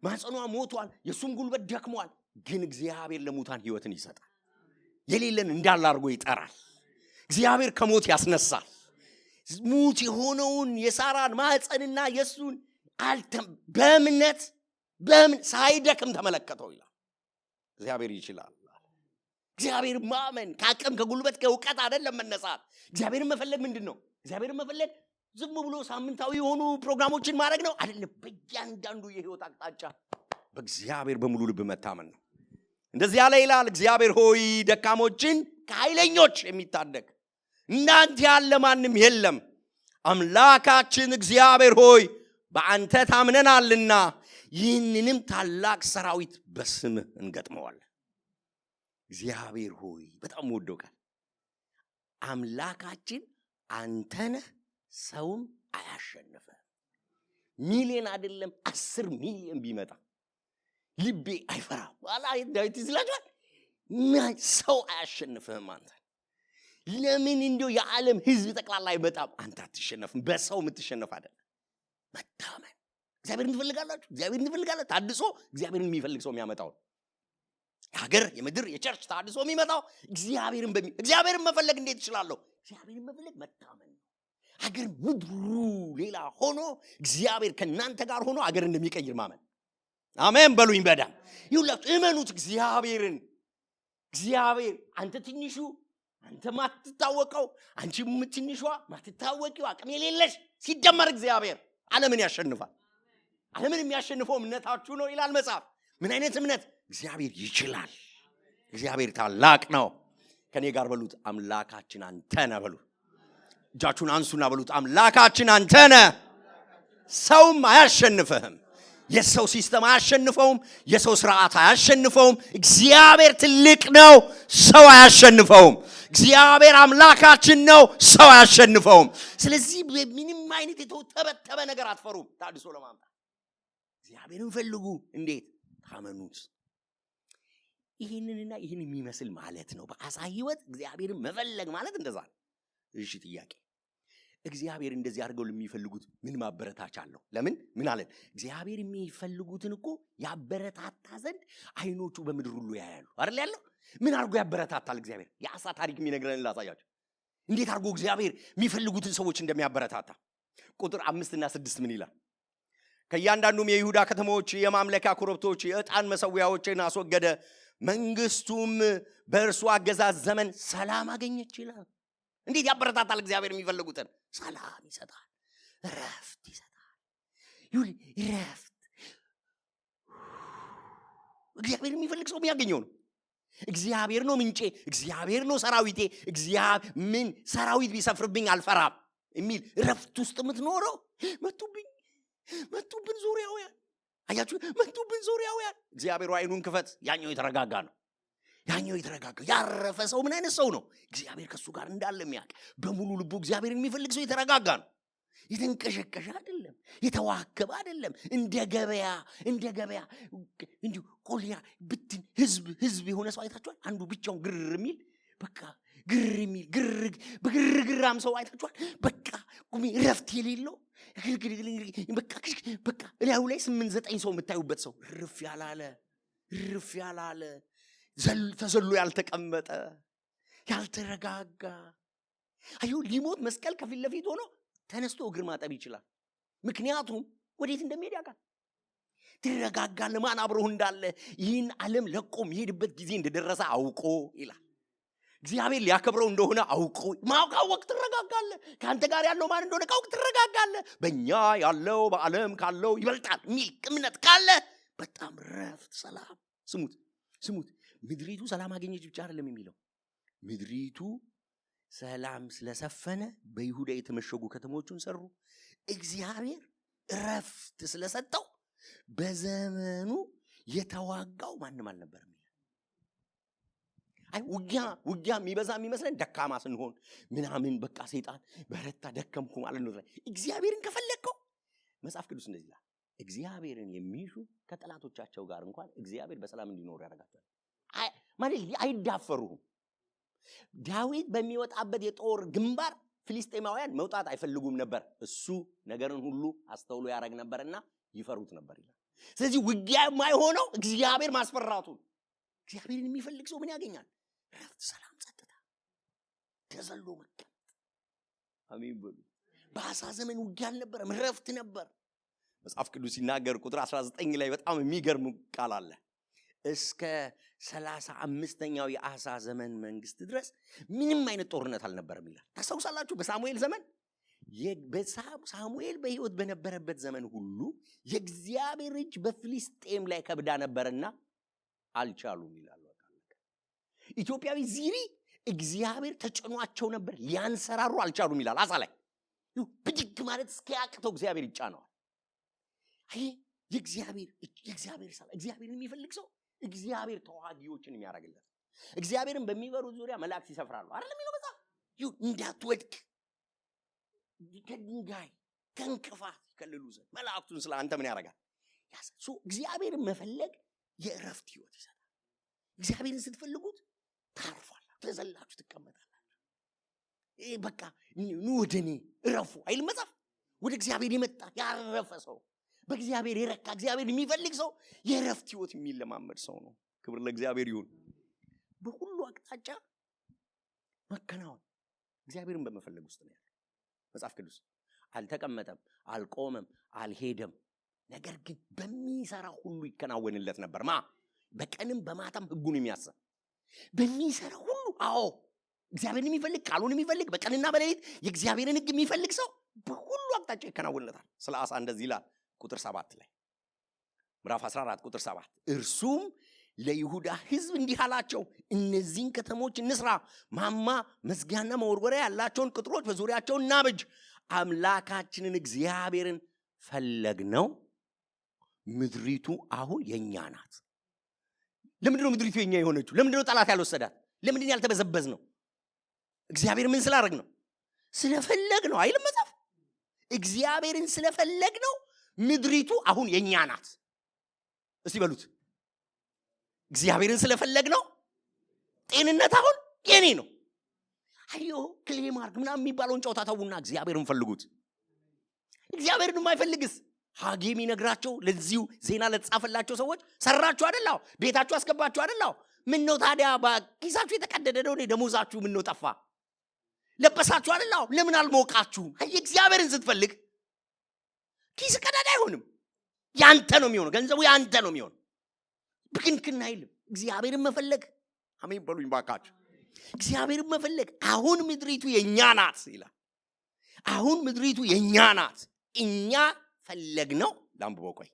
ማህፀኗ ሞቷል፣ የእሱም ጉልበት ደክሟል። ግን እግዚአብሔር ለሙታን ህይወትን ይሰጣል። የሌለን እንዳለ አድርጎ ይጠራል። እግዚአብሔር ከሞት ያስነሳል። ሙት የሆነውን የሳራን ማህፀንና የእሱን አልተም በእምነት በምን ሳይደክም ተመለከተው ይላል። እግዚአብሔር ይችላል። እግዚአብሔር ማመን ከአቅም፣ ከጉልበት፣ ከእውቀት አይደለም መነሳት። እግዚአብሔርን መፈለግ ምንድን ነው? እግዚአብሔርን መፈለግ ዝም ብሎ ሳምንታዊ የሆኑ ፕሮግራሞችን ማድረግ ነው አይደለም። በእያንዳንዱ የህይወት አቅጣጫ በእግዚአብሔር በሙሉ ልብ መታመን ነው። እንደዚህ ያለ ይላል፣ እግዚአብሔር ሆይ፣ ደካሞችን ከኃይለኞች የሚታደግ እንዳንተ ያለ ማንም የለም። አምላካችን እግዚአብሔር ሆይ፣ በአንተ ታምነናልና ይህንንም ታላቅ ሰራዊት በስምህ እንገጥመዋለን። እግዚአብሔር ሆይ፣ በጣም ወደው ቃል፣ አምላካችን አንተ ነህ፣ ሰውም አያሸንፍህም። ሚሊዮን አይደለም 10 ሚሊዮን ቢመጣ ልቤ አይፈራም። ዳዊት ይዝላችኋል። ሰው አያሸንፍህም አንተ። ለምን እንዲያው የዓለም ህዝብ ጠቅላላ አይመጣም? አንተ አትሸነፍም። በሰው የምትሸነፍ አይደለም። መታመን። እግዚአብሔርን ትፈልጋላችሁ? እግዚአብሔርን ትፈልጋላችሁ? ታድሶ እግዚአብሔርን የሚፈልግ ሰው የሚያመጣው ነው። የሀገር፣ የምድር፣ የ church ታድሶ የሚመጣው እግዚአብሔርን መፈለግ እንዴት እችላለሁ? እግዚአብሔርን መፈለግ መታመን ነው። ሀገር ምድሩ ሌላ ሆኖ እግዚአብሔር ከእናንተ ጋር ሆኖ ሀገር እንደሚቀይር ማመን። አሜን በሉኝ። በዳም ይሁላችሁ፣ እመኑት እግዚአብሔርን። እግዚአብሔር አንተ ትንሹ፣ አንተ ማትታወቀው፣ አንቺ ትንሿ ማትታወቂው፣ አቅም የሌለሽ ሲደመር እግዚአብሔር ዓለምን ያሸንፋል። ዓለምን የሚያሸንፈው እምነታችሁ ነው ይላል መጽሐፍ። ምን አይነት እምነት? እግዚአብሔር ይችላል። እግዚአብሔር ታላቅ ነው። ከኔ ጋር በሉት፣ አምላካችን አንተ ነህ በሉ። እጃችሁን አንሱና በሉት፣ አምላካችን አንተ ነህ። ሰውም አያሸንፍህም። የሰው system አያሸንፈውም። የሰው ስርዓት አያሸንፈውም። እግዚአብሔር ትልቅ ነው፣ ሰው አያሸንፈውም። እግዚአብሔር አምላካችን ነው፣ ሰው አያሸንፈውም። ስለዚህ ምንም አይነት የተተበተበ ነገር አትፈሩም። ታድሶ ለማምጣት እግዚአብሔርን ፈልጉ። እንዴት? ታመኑት። ይህንንና ይህን የሚመስል ማለት ነው። በአሳ ህይወት እግዚአብሔርን መፈለግ ማለት እንደዛ ነው። እሺ ጥያቄ፣ እግዚአብሔር እንደዚህ አድርገው ለሚፈልጉት ምን ማበረታቻ አለው? ለምን ምን አለን? እግዚአብሔር የሚፈልጉትን እኮ ያበረታታ ዘንድ አይኖቹ በምድር ሁሉ ያያሉ አይደል ያለው? ምን አድርጎ ያበረታታል እግዚአብሔር? የአሳ ታሪክ የሚነግረን ላሳያችሁ፣ እንዴት አድርጎ እግዚአብሔር የሚፈልጉትን ሰዎች እንደሚያበረታታ። ቁጥር 5 እና 6 ምን ይላል? ከእያንዳንዱም የይሁዳ ከተሞች የማምለኪያ ኮረብቶች፣ የዕጣን መሰዊያዎችን አስወገደ። መንግስቱም በእርሱ አገዛዝ ዘመን ሰላም አገኘች ይላል። እንዴት ያበረታታል እግዚአብሔር የሚፈልጉትን? ሰላም ይሰጣል፣ እረፍት ይሰጣል። ይሁን እረፍት እግዚአብሔር የሚፈልግ ሰው የሚያገኘው ነው። እግዚአብሔር ነው ምንጬ፣ እግዚአብሔር ነው ሰራዊቴ፣ እግዚአብሔር ምን ሰራዊት ቢሰፍርብኝ አልፈራም የሚል እረፍት ውስጥ የምትኖረው። መጡብኝ፣ መጡብን ሶርያውያን፣ አያችሁ፣ መጡብን ሶርያውያን። እግዚአብሔር አይኑን ክፈት። ያኛው የተረጋጋ ነው። ያኛው የተረጋጋ ያረፈ ሰው ምን አይነት ሰው ነው? እግዚአብሔር ከእሱ ጋር እንዳለ የሚያውቅ፣ በሙሉ ልቡ እግዚአብሔርን የሚፈልግ ሰው የተረጋጋ ነው። የተንቀሸቀሸ አይደለም፣ የተዋከበ አይደለም። እንደ ገበያ እንዲሁ ቆልያ ብትን ህዝብ ህዝብ የሆነ ሰው አይታችኋል? አንዱ ብቻውን ግር የሚል፣ በቃ ግር የሚል፣ ግር በግርግራም ሰው አይታችኋል? በቃ ቁሚ እረፍት የሌለው፣ በቃ በቃ እላዩ ላይ ስምንት ዘጠኝ ሰው የምታዩበት ሰው፣ ርፍ ያላለ፣ ርፍ ያላለ፣ ተዘሎ ያልተቀመጠ፣ ያልተረጋጋ። አዩ፣ ሊሞት መስቀል ከፊት ለፊት ሆኖ ተነስቶ እግር ማጠብ ይችላል። ምክንያቱም ወዴት እንደሚሄድ ያውቃል። ትረጋጋለህ። ማን አብሮህ እንዳለ፣ ይህን ዓለም ለቆ የሚሄድበት ጊዜ እንደደረሰ አውቆ ይላል። እግዚአብሔር ሊያከብረው እንደሆነ አውቆ፣ ማወቅ ካወቅ ትረጋጋለህ። ከአንተ ጋር ያለው ማን እንደሆነ ካወቅ ትረጋጋለህ። በእኛ ያለው በዓለም ካለው ይበልጣል የሚል እምነት ካለ በጣም ረፍት፣ ሰላም። ስሙት፣ ስሙት። ምድሪቱ ሰላም አገኘች ብቻ አይደለም የሚለው። ምድሪቱ ሰላም ስለሰፈነ በይሁዳ የተመሸጉ ከተሞቹን ሰሩ። እግዚአብሔር እረፍት ስለሰጠው በዘመኑ የተዋጋው ማንም አልነበረም ይላል። አይ ውጊያ ውጊያ የሚበዛ የሚመስለን ደካማ ስንሆን ምናምን፣ በቃ ሰይጣን በረታ ደከምኩ ማለት ነው። እግዚአብሔርን ከፈለግከው መጽሐፍ ቅዱስ እንደዚህ ይላል። እግዚአብሔርን የሚሹ ከጠላቶቻቸው ጋር እንኳን እግዚአብሔር በሰላም እንዲኖሩ ያደርጋቸዋል። ማለት አይዳፈሩህም። ዳዊት በሚወጣበት የጦር ግንባር ፍልስጤማውያን መውጣት አይፈልጉም ነበር። እሱ ነገርን ሁሉ አስተውሎ ያደርግ ነበርና ይፈሩት ነበር ይላል። ስለዚህ ውጊያ የማይሆነው እግዚአብሔር ማስፈራቱ። እግዚአብሔርን የሚፈልግ ሰው ምን ያገኛል? ረፍት፣ ሰላም፣ ጸጥታ፣ ተዘሎ መቀመጥ። አሜን በሉ። በአሳ ዘመን ውጊያ አልነበረም፣ ረፍት ነበር። መጽሐፍ ቅዱስ ሲናገር ቁጥር 19 ላይ በጣም የሚገርም ቃል አለ። እስከ 35ኛው የአሳ ዘመን መንግስት ድረስ ምንም አይነት ጦርነት አልነበረም ይላል። ታስታውሳላችሁ? በሳሙኤል ዘመን፣ ሳሙኤል በሕይወት በነበረበት ዘመን ሁሉ የእግዚአብሔር እጅ በፍልስጤም ላይ ከብዳ ነበርና አልቻሉም ይላሉ። ኢትዮጵያዊ ዚሪ እግዚአብሔር ተጭኗቸው ነበር፣ ሊያንሰራሩ አልቻሉም ይላል። አሳ ላይ ብድግ ማለት እስኪያቅተው እግዚአብሔር ይጫነዋል። አይ የእግዚአብሔር ሰላም፣ እግዚአብሔርን የሚፈልግ ሰው እግዚአብሔር ተዋጊዎችን የሚያደርግለት፣ እግዚአብሔርን በሚፈሩት ዙሪያ መላእክት ይሰፍራሉ አይደለም የሚለው መጽሐፍ። ይሁን እንዳትወድቅ ከድንጋይ ከእንቅፋት ይከልሉ ዘንድ መላእክቱን ስለ አንተ ምን ያደርጋል? So እግዚአብሔርን መፈለግ የእረፍት ህይወት ይሰጣል። እግዚአብሔርን ስትፈልጉት ታርፋላችሁ፣ ተዘላችሁ ትቀመጣላችሁ። ይሄ በቃ ኑ ወደ እኔ እረፉ አይልም መጽሐፍ? ወደ እግዚአብሔር የመጣ ያረፈ ሰው፣ በእግዚአብሔር የረካ፣ እግዚአብሔር የሚፈልግ ሰው የእረፍት ህይወት የሚለማመድ ሰው ነው። ክብር ለእግዚአብሔር ይሁን። በሁሉ አቅጣጫ መከናወን እግዚአብሔርን በመፈለግ ውስጥ ነው ያለው። መጽሐፍ ቅዱስ አልተቀመጠም፣ አልቆመም፣ አልሄደም፣ ነገር ግን በሚሰራ ሁሉ ይከናወንለት ነበር። በቀንም በማታም ህጉን የሚያስብ በሚሰራ ሁሉ። አዎ እግዚአብሔርን የሚፈልግ፣ ቃሉን የሚፈልግ፣ በቀንና በሌሊት የእግዚአብሔርን ህግ የሚፈልግ ሰው በሁሉ አቅጣጫ ይከናወንለታል። ስለ አሳ እንደዚህ ይላል ቁጥር 7 ላይ፣ ምዕራፍ 14 ቁጥር 7፣ እርሱም ለይሁዳ ህዝብ እንዲህ አላቸው፣ እነዚህን ከተሞች እንስራ፣ ማማ መዝጊያና መወርወሪያ ያላቸውን ቅጥሮች በዙሪያቸው እናብጅ። አምላካችንን እግዚአብሔርን ፈለግነው፣ ምድሪቱ አሁን የኛ ናት። ለምንድን ነው ምድሪቱ የኛ የሆነችው? ለምንድን ነው ጠላት ያልወሰዳት? ለምንድን ነው ያልተበዘበዝነው? እግዚአብሔር ምን ስላደረግነው? ስለፈለግነው አይልም መጽሐፍ? እግዚአብሔርን ስለፈለግነው ምድሪቱ አሁን የኛ ናት። እስቲ በሉት፣ እግዚአብሔርን ስለፈለግነው ጤንነት አሁን የኔ ነው። አዮ claim አርግ ምናምን የሚባለውን ጨዋታ ተዉና እግዚአብሔርን ፈልጉት። እግዚአብሔርን የማይፈልግስ ሐጌ የሚነግራቸው ለዚሁ ዜና ለተጻፈላቸው ሰዎች ሰራችሁ አይደል? አዎ። ቤታችሁ አስገባችሁ አይደል? አዎ። ምን ነው ታዲያ ኪሳችሁ የተቀደደ ነው? ደሞዛችሁ ምን ነው ጠፋ? ለበሳችሁ አይደል? አዎ። ለምን አልሞቃችሁም? አይ እግዚአብሔርን ስትፈልግ ኪስ ቀዳዳ አይሆንም። ያንተ ነው የሚሆነው። ገንዘቡ ያንተ ነው የሚሆነው። ብክንክን አይልም። እግዚአብሔርን መፈለግ፣ አሜን በሉኝ ባካችሁ። እግዚአብሔርን መፈለግ አሁን ምድሪቱ የኛ ናት ይላል። አሁን ምድሪቱ የኛ ናት። እኛ ፈለግነው። ላንብበው ቆይ።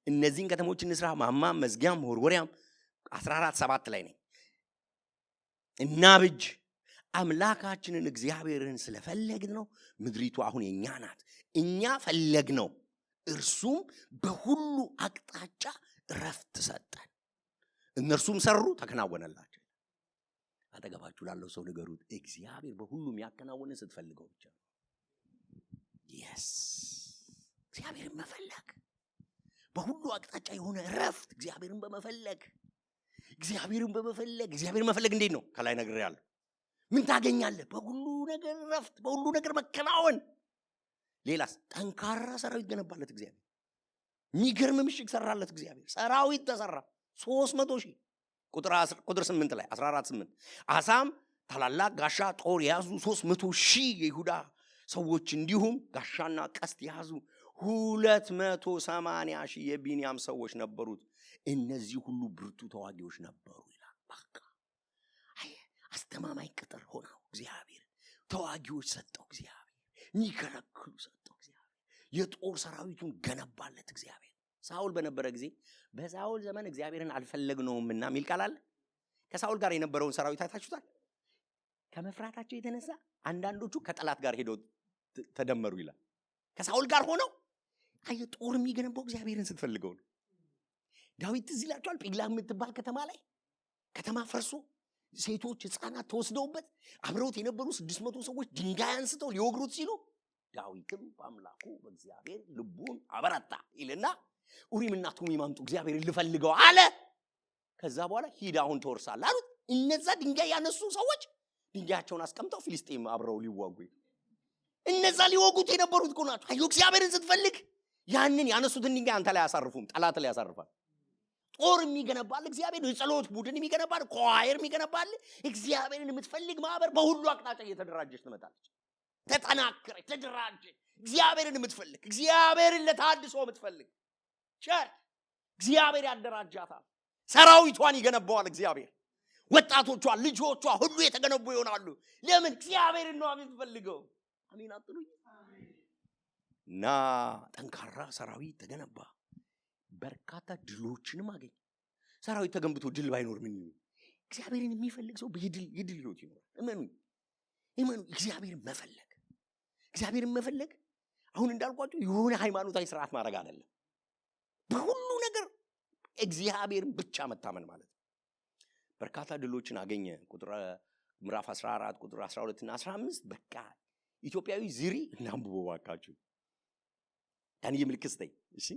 እነዚህን ከተሞች እንስራ፣ ማማም መዝጊያም መወርወሪያም 14:7 ላይ ነኝ። እናብጅ፣ አምላካችንን እግዚአብሔርን ስለፈለግነው ምድሪቱ አሁን የኛ ናት። እኛ ፈለግነው፣ እርሱም በሁሉ አቅጣጫ እረፍት ሰጠን። እነርሱም ሰሩ፣ ተከናወነላቸው። አጠገባችሁ ላለው ሰው ንገሩት፣ እግዚአብሔር በሁሉም ያከናወነ ስትፈልገው ብቻ ነው። Yes፣ እግዚአብሔርን መፈለግ በሁሉ አቅጣጫ የሆነ እረፍት፣ እግዚአብሔርን በመፈለግ፣ እግዚአብሔርን በመፈለግ። እግዚአብሔርን መፈለግ እንዴት ነው? ከላይ ነግሬሃለሁ። ምን ታገኛለህ? በሁሉ ነገር እረፍት፣ በሁሉ ነገር መከናወን። ሌላስ? ጠንካራ ሰራዊት ገነባለት እግዚአብሔር። የሚገርም ምሽግ ሰራለት እግዚአብሔር። ሰራዊት ተሰራ 300,000። ቁጥር 8 ላይ፣ 14:8፣ አሳም ታላላቅ ጋሻ ጦር የያዙ 300,000 የይሁዳ ሰዎች እንዲሁም ጋሻና ቀስት የያዙ 280,000 የቢንያም ሰዎች ነበሩት። እነዚህ ሁሉ ብርቱ ተዋጊዎች ነበሩ ይላል። በቃ አየህ፣ አስተማማኝ ቅጥር ሆነው እግዚአብሔር ተዋጊዎች ሰጠው። እግዚአብሔር የሚከለክሉ ሰጠው። እግዚአብሔር የጦር ሰራዊቱን ገነባለት። እግዚአብሔር ሳውል በነበረ ጊዜ በሳውል ዘመን እግዚአብሔርን አልፈለግነውምና የሚል ቃል አለ። ከሳውል ጋር የነበረውን ሰራዊት አይታችሁታል። ከመፍራታቸው የተነሳ አንዳንዶቹ ከጠላት ጋር ሄደው ተደመሩ ይላል። ከሳውል ጋር ሆነው። አየህ፣ ጦር የሚገነባው እግዚአብሔርን ስትፈልገው ነው። ዳዊት ትዝ ይላችኋል። ጺቅላግ የምትባል ከተማ ላይ ከተማ ፈርሶ ሴቶች፣ ህፃናት ተወስደውበት አብረውት የነበሩ 600 ሰዎች ድንጋይ አንስተው ሊወግሩት ሲሉ ዳዊትም በአምላኩ በእግዚአብሔር ልቡን አበረታ ይልና ኡሪምና ቱሚም አምጡ፣ እግዚአብሔርን ልፈልገው አለ። ከዛ በኋላ ሂድ አሁን ትወርሳለህ አሉት። እነዛ ድንጋይ ያነሱ ሰዎች ድንጋያቸውን አስቀምጠው ፊልስጤም አብረው ሊዋጉ ሄዱ። እነዛ ሊወጉት የነበሩት እኮ ናቸው። አየሁ፣ እግዚአብሔርን ስትፈልግ ያንን ያነሱትን ድንጋይ አንተ ላይ አያሳርፉም፣ ጠላት ላይ ያሳርፋል። ጦር የሚገነባል እግዚአብሔር፣ የጸሎት ቡድን የሚገነባል፣ choir የሚገነባል። እግዚአብሔርን የምትፈልግ ማህበር በሁሉ አቅጣጫ እየተደራጀች ትመጣለች። ተጠናክረች፣ ተደራጀች። እግዚአብሔርን የምትፈልግ፣ እግዚአብሔርን ለተሃድሶ የምትፈልግ church እግዚአብሔር ያደራጃታል። ሰራዊቷን ይገነባዋል እግዚአብሔር። ወጣቶቿ፣ ልጆቿ ሁሉ የተገነቡ ይሆናሉ። ለምን? እግዚአብሔርን ነው የምትፈልገው። አሜን አትሉኝ? እና ጠንካራ ሰራዊት ተገነባ። በርካታ ድሎችንም አገኘ። ሰራዊት ተገንብቶ ድል ባይኖር ምን ይሁን? እግዚአብሔርን የሚፈልግ ሰው የድል ህይወት ይኖራል። እመኑኝ፣ እመኑ። እግዚአብሔርን መፈለግ፣ እግዚአብሔርን መፈለግ አሁን እንዳልኳችሁ የሆነ ሃይማኖታዊ ስርዓት ማድረግ አይደለም። በሁሉ ነገር እግዚአብሔርን ብቻ መታመን ማለት ነው። በርካታ ድሎችን አገኘ። ቁጥር ምዕራፍ 14 ቁጥር 12 እና 15፣ በቃ ኢትዮጵያዊ ዚሪ እናንብቦ ባካችሁ። ዳንዬ ምልክት ስጠኝ። እሺ፣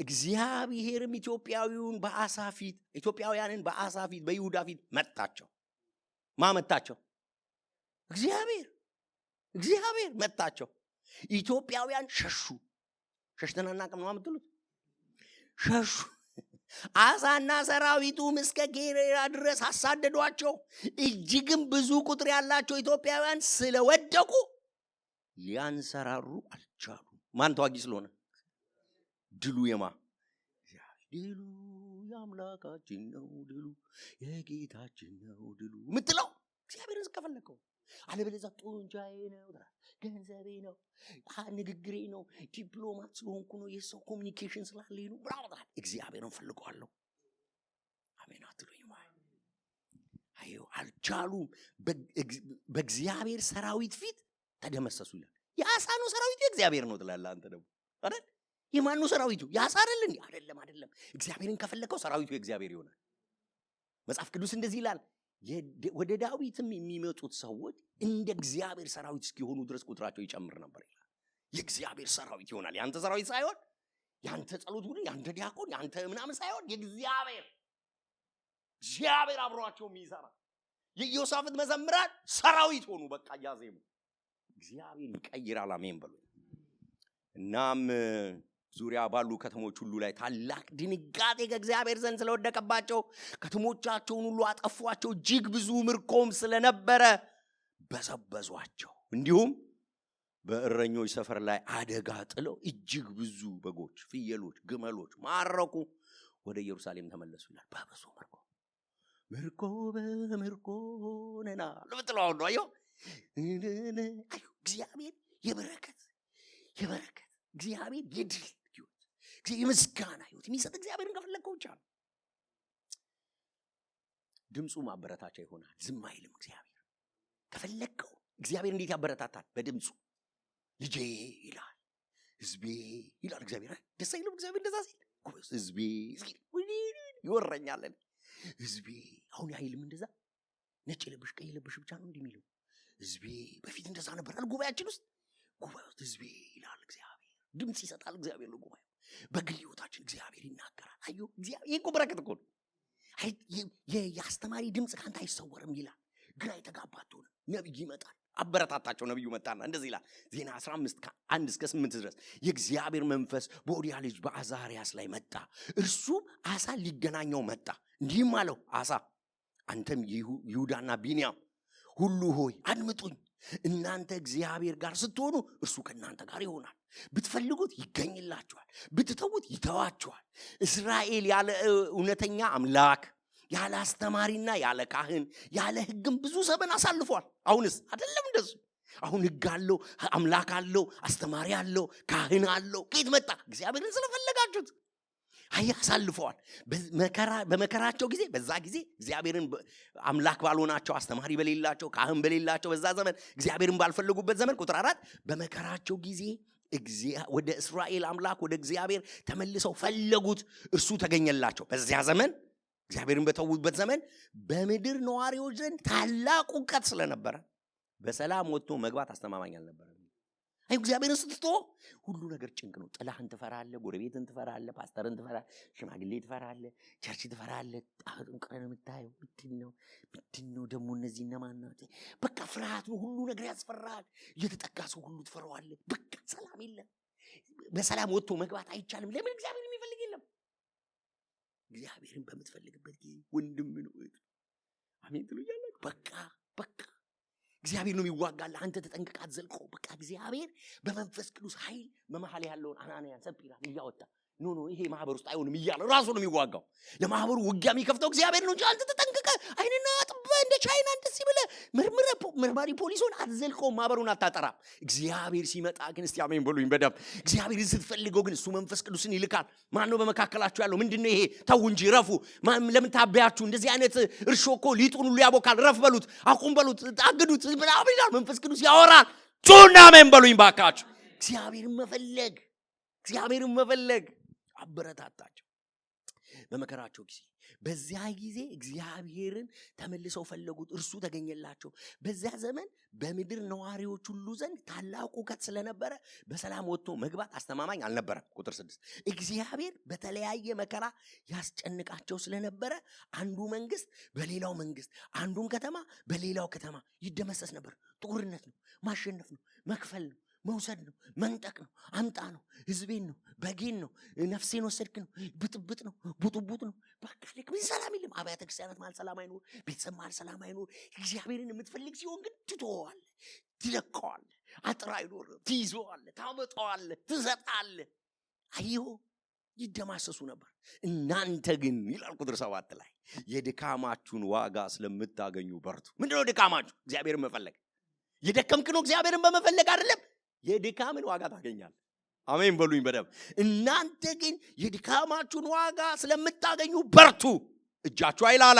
እግዚአብሔርም ኢትዮጵያዊውን በአሳ ፊት ኢትዮጵያውያንን በአሳ ፊት በይሁዳ ፊት መታቸው። ማ መታቸው? እግዚአብሔር። እግዚአብሔር መታቸው። ኢትዮጵያውያን ሸሹ። ሸሽተን አናውቅም ነው የምትሉት? ሸሹ። አሳና ሰራዊቱም እስከ ጌራራ ድረስ አሳደዷቸው። እጅግም ብዙ ቁጥር ያላቸው ኢትዮጵያውያን ስለወደቁ ሊያንሰራሩ አልቻሉም። ማን ተዋጊ ስለሆነ? ድሉ የማ? ድሉ የአምላካችን ነው፣ ድሉ የጌታችን ነው፣ ድሉ የምትለው እግዚአብሔርን ከፈለከው። አለበለዚያ ጡንቻዬ ነው፣ ገንዘቤ ነው፣ ንግግሬ ነው፣ ዲፕሎማት ስለሆንኩ ነው፣ የሰው communication ስላለኝ ነው ብላ። እግዚአብሔርን ፈልገዋለሁ። አሜን አትሉኝም? አየው፣ አልቻሉም። በእግዚአብሔር ሰራዊት ፊት ተደመሰሱ ይላል። የአሳ ነው ሰራዊቱ፣ የእግዚአብሔር ነው ትላለህ አንተ ደግሞ አይደል? የማን ነው ሰራዊቱ? የአሳ አይደል እንዴ? አይደለም፣ አይደለም። እግዚአብሔርን ከፈለከው ሰራዊቱ የእግዚአብሔር ይሆናል። መጽሐፍ ቅዱስ እንደዚህ ይላል። ወደ ዳዊትም የሚመጡት ሰዎች እንደ እግዚአብሔር ሰራዊት እስኪሆኑ ድረስ ቁጥራቸው ይጨምር ነበር ይላል። የእግዚአብሔር ሰራዊት ይሆናል። ያንተ ሰራዊት ሳይሆን፣ ያንተ ጸሎት ቡድን፣ ያንተ ዲያቆን፣ ያንተ ምናምን ሳይሆን የእግዚአብሔር፣ እግዚአብሔር አብሯቸው የሚሰራ የኢዮሳፍጥ መዘምራን ሰራዊት ሆኑ። በቃ እያዜሙ እግዚአብሔር ይቀይራል። አሜን በሉ። እናም ዙሪያ ባሉ ከተሞች ሁሉ ላይ ታላቅ ድንጋጤ ከእግዚአብሔር ዘንድ ስለወደቀባቸው ከተሞቻቸውን ሁሉ አጠፏቸው። እጅግ ብዙ ምርኮም ስለነበረ በዘበዟቸው። እንዲሁም በእረኞች ሰፈር ላይ አደጋ ጥለው እጅግ ብዙ በጎች፣ ፍየሎች፣ ግመሎች ማረኩ። ወደ ኢየሩሳሌም ተመለሱ ይላል። በብዙ ምርኮ፣ ምርኮ በምርኮ ሆነናል ብትለው አሁን ነው። አየሁ፣ አየሁ፣ እግዚአብሔር የበረከት የበረከት፣ እግዚአብሔር የድል ህይወት፣ እግዚአብሔር የምስጋና ህይወት የሚሰጥ እግዚአብሔርን ከፈለግከው ብቻ ነው። ድምፁ ማበረታቻ ይሆናል። ዝም አይልም እግዚአብሔር። ከፈለግከው እግዚአብሔር እንዴት ያበረታታል? በድምፁ ልጄ ይላል፣ ህዝቤ ይላል እግዚአብሔር። ደስ አይልም እግዚአብሔር እንደዛ ሲል? ጎበዝ፣ ህዝቤ ሲል ይወረኛል። ህዝቤ አሁን አይልም እንደዛ። ነጭ የለበሽ ቀይ የለበሽ ብቻ ነው እንዲህ የሚለው ህዝቤ። በፊት እንደዛ ነበር አይደል? ጉባኤያችን ውስጥ፣ ጉባኤ ውስጥ ህዝቤ ይላል እግዚአብሔር። ድምፅ ይሰጣል እግዚአብሔር ለጉባኤው። በግል ህይወታችን እግዚአብሔር ይናገራል። አዮ እግዚአብሔር፣ ይሄ እኮ በረከት እኮ ነው። አይ የአስተማሪ ድምፅ ከአንተ አይሰወርም ይላል። ግራ የተጋባ አትሆንም። ነቢይ ይመጣል። አበረታታቸው። ነቢዩ መጣና እንደዚህ ይላል። ዜና 15 ከ1 እስከ 8 ድረስ የእግዚአብሔር መንፈስ በኦድያ ልጅ በአዛርያስ ላይ መጣ። እርሱም አሳ ሊገናኘው መጣ። እንዲህም አለው፣ አሳ አንተም ይሁዳና ቢንያም ሁሉ ሆይ አድምጡኝ። እናንተ እግዚአብሔር ጋር ስትሆኑ እርሱ ከእናንተ ጋር ይሆናል። ብትፈልጉት ይገኝላችኋል፣ ብትተዉት ይተዋችኋል። እስራኤል ያለ እውነተኛ አምላክ፣ ያለ አስተማሪና ያለ ካህን፣ ያለ ሕግም ብዙ ዘመን አሳልፏል። አሁንስ አይደለም እንደሱ። አሁን ሕግ አለው፣ አምላክ አለው፣ አስተማሪ አለው፣ ካህን አለው። ከየት መጣ? እግዚአብሔርን ስለፈለጋችሁት። አይ አሳልፈዋል። በመከራቸው ጊዜ፣ በዛ ጊዜ እግዚአብሔርን አምላክ ባልሆናቸው፣ አስተማሪ በሌላቸው፣ ካህን በሌላቸው በዛ ዘመን፣ እግዚአብሔርን ባልፈለጉበት ዘመን፣ ቁጥር 4፣ በመከራቸው ጊዜ ወደ እስራኤል አምላክ ወደ እግዚአብሔር ተመልሰው ፈለጉት፣ እርሱ ተገኘላቸው። በዚያ ዘመን፣ እግዚአብሔርን በተዉበት ዘመን በምድር ነዋሪዎች ዘንድ ታላቅ ሁከት ስለነበረ በሰላም ወጥቶ መግባት አስተማማኝ አልነበረም። አይ እግዚአብሔርን ስትተው ሁሉ ነገር ጭንቅ ነው። ጥላህን ትፈራለህ፣ ጎረቤትን ትፈራለህ፣ ፓስተርን ትፈራለህ፣ ሽማግሌ ትፈራለህ፣ church ትፈራለህ። ጠንቅረህ ነው የምታየው። ምንድን ነው፣ ምንድን ነው ደግሞ እነዚህ እነማን ናቸው? በቃ ፍርሃት ነው። ሁሉ ነገር ያስፈራል። የተጠጋ ሰው ሁሉ ትፈራዋለህ። በቃ ሰላም የለም። በሰላም ወጥቶ መግባት አይቻልም። ለምን? እግዚአብሔር የሚፈልግ የለም። እግዚአብሔርን በምትፈልግበት ጊዜ ወንድም ነው እህት ነው። አሜን ትሉኛላችሁ። በቃ በቃ እግዚአብሔር ነው የሚዋጋልህ። አንተ ተጠንቅቀህ አትዘልቀው። በቃ እግዚአብሔር በመንፈስ ቅዱስ ኃይል በመሀል ያለውን አናንያን ሰጲራን እያወጣ no no ይሄ ማህበር ውስጥ አይሆንም እያለ ራሱ ነው የሚዋጋው። ለማህበሩ ውጊያ የሚከፍተው እግዚአብሔር ነው እንጂ አንተ ተጠንቅቀህ አይንና አጥበህ እንደ ቻይና እንደዚህ ብለህ መርምረህ መርማሪ ፖሊሱን አትዘልቀውም። ማህበሩን አታጠራም። እግዚአብሔር ሲመጣ ግን እስቲ አሜን በሉኝ በደምብ። እግዚአብሔርን ስትፈልገው ግን እሱ መንፈስ ቅዱስን ይልካል። ማን ነው በመካከላችሁ ያለው? ምንድን ነው ይሄ? ተው እንጂ ረፉ። ለምን ታበያችሁ? እንደዚህ አይነት እርሾ እኮ ሊጡን ሁሉ ያቦካል። ረፍ በሉት፣ አቁም በሉት፣ አግዱት ምናምን ይላል። መንፈስ ቅዱስ ያወራል። ጩና አሜን በሉኝ ባካችሁ። እግዚአብሔርን መፈለግ፣ እግዚአብሔርን መፈለግ አበረታታቸው። በመከራቸው ጊዜ በዚያ ጊዜ እግዚአብሔርን ተመልሰው ፈለጉት፣ እርሱ ተገኘላቸው። በዚያ ዘመን በምድር ነዋሪዎች ሁሉ ዘንድ ታላቅ ሁከት ስለነበረ በሰላም ወጥቶ መግባት አስተማማኝ አልነበረም። ቁጥር 6፣ እግዚአብሔር በተለያየ መከራ ያስጨንቃቸው ስለነበረ አንዱ መንግስት በሌላው መንግስት፣ አንዱም ከተማ በሌላው ከተማ ይደመሰስ ነበር። ጦርነት ነው፣ ማሸነፍ ነው፣ መክፈል ነው፣ መውሰድ ነው፣ መንጠቅ ነው፣ አምጣ ነው፣ ህዝቤን ነው፣ በጌን ነው፣ ነፍሴን ወሰድክ ነው፣ ብጥብጥ ነው፣ ቡጥቡጥ ነው። በቃ ልክ ምን ሰላም የለም። አብያተ ክርስቲያናት መሃል ሰላም አይኖር፣ ቤተሰብ መሃል ሰላም አይኖር። እግዚአብሔርን የምትፈልግ ሲሆን ግን ትተወዋለህ፣ ትለቀዋለህ፣ አጥር አይኖርም፣ ትይዘዋለህ፣ ታመጣዋለህ፣ ትሰጣለህ። አየሁ ይደማሰሱ ነበር። እናንተ ግን ይላል ቁጥር 7 ላይ የድካማችሁን ዋጋ ስለምታገኙ በርቱ። ምንድነው ድካማችሁ? እግዚአብሔርን መፈለግ። የደከምክ ነው እግዚአብሔርን በመፈለግ አይደለም፣ የድካምን ዋጋ ታገኛለህ። አሜን በሉኝ በደምብ። እናንተ ግን የድካማችሁን ዋጋ ስለምታገኙ በርቱ፣ እጃችሁ አይላላ።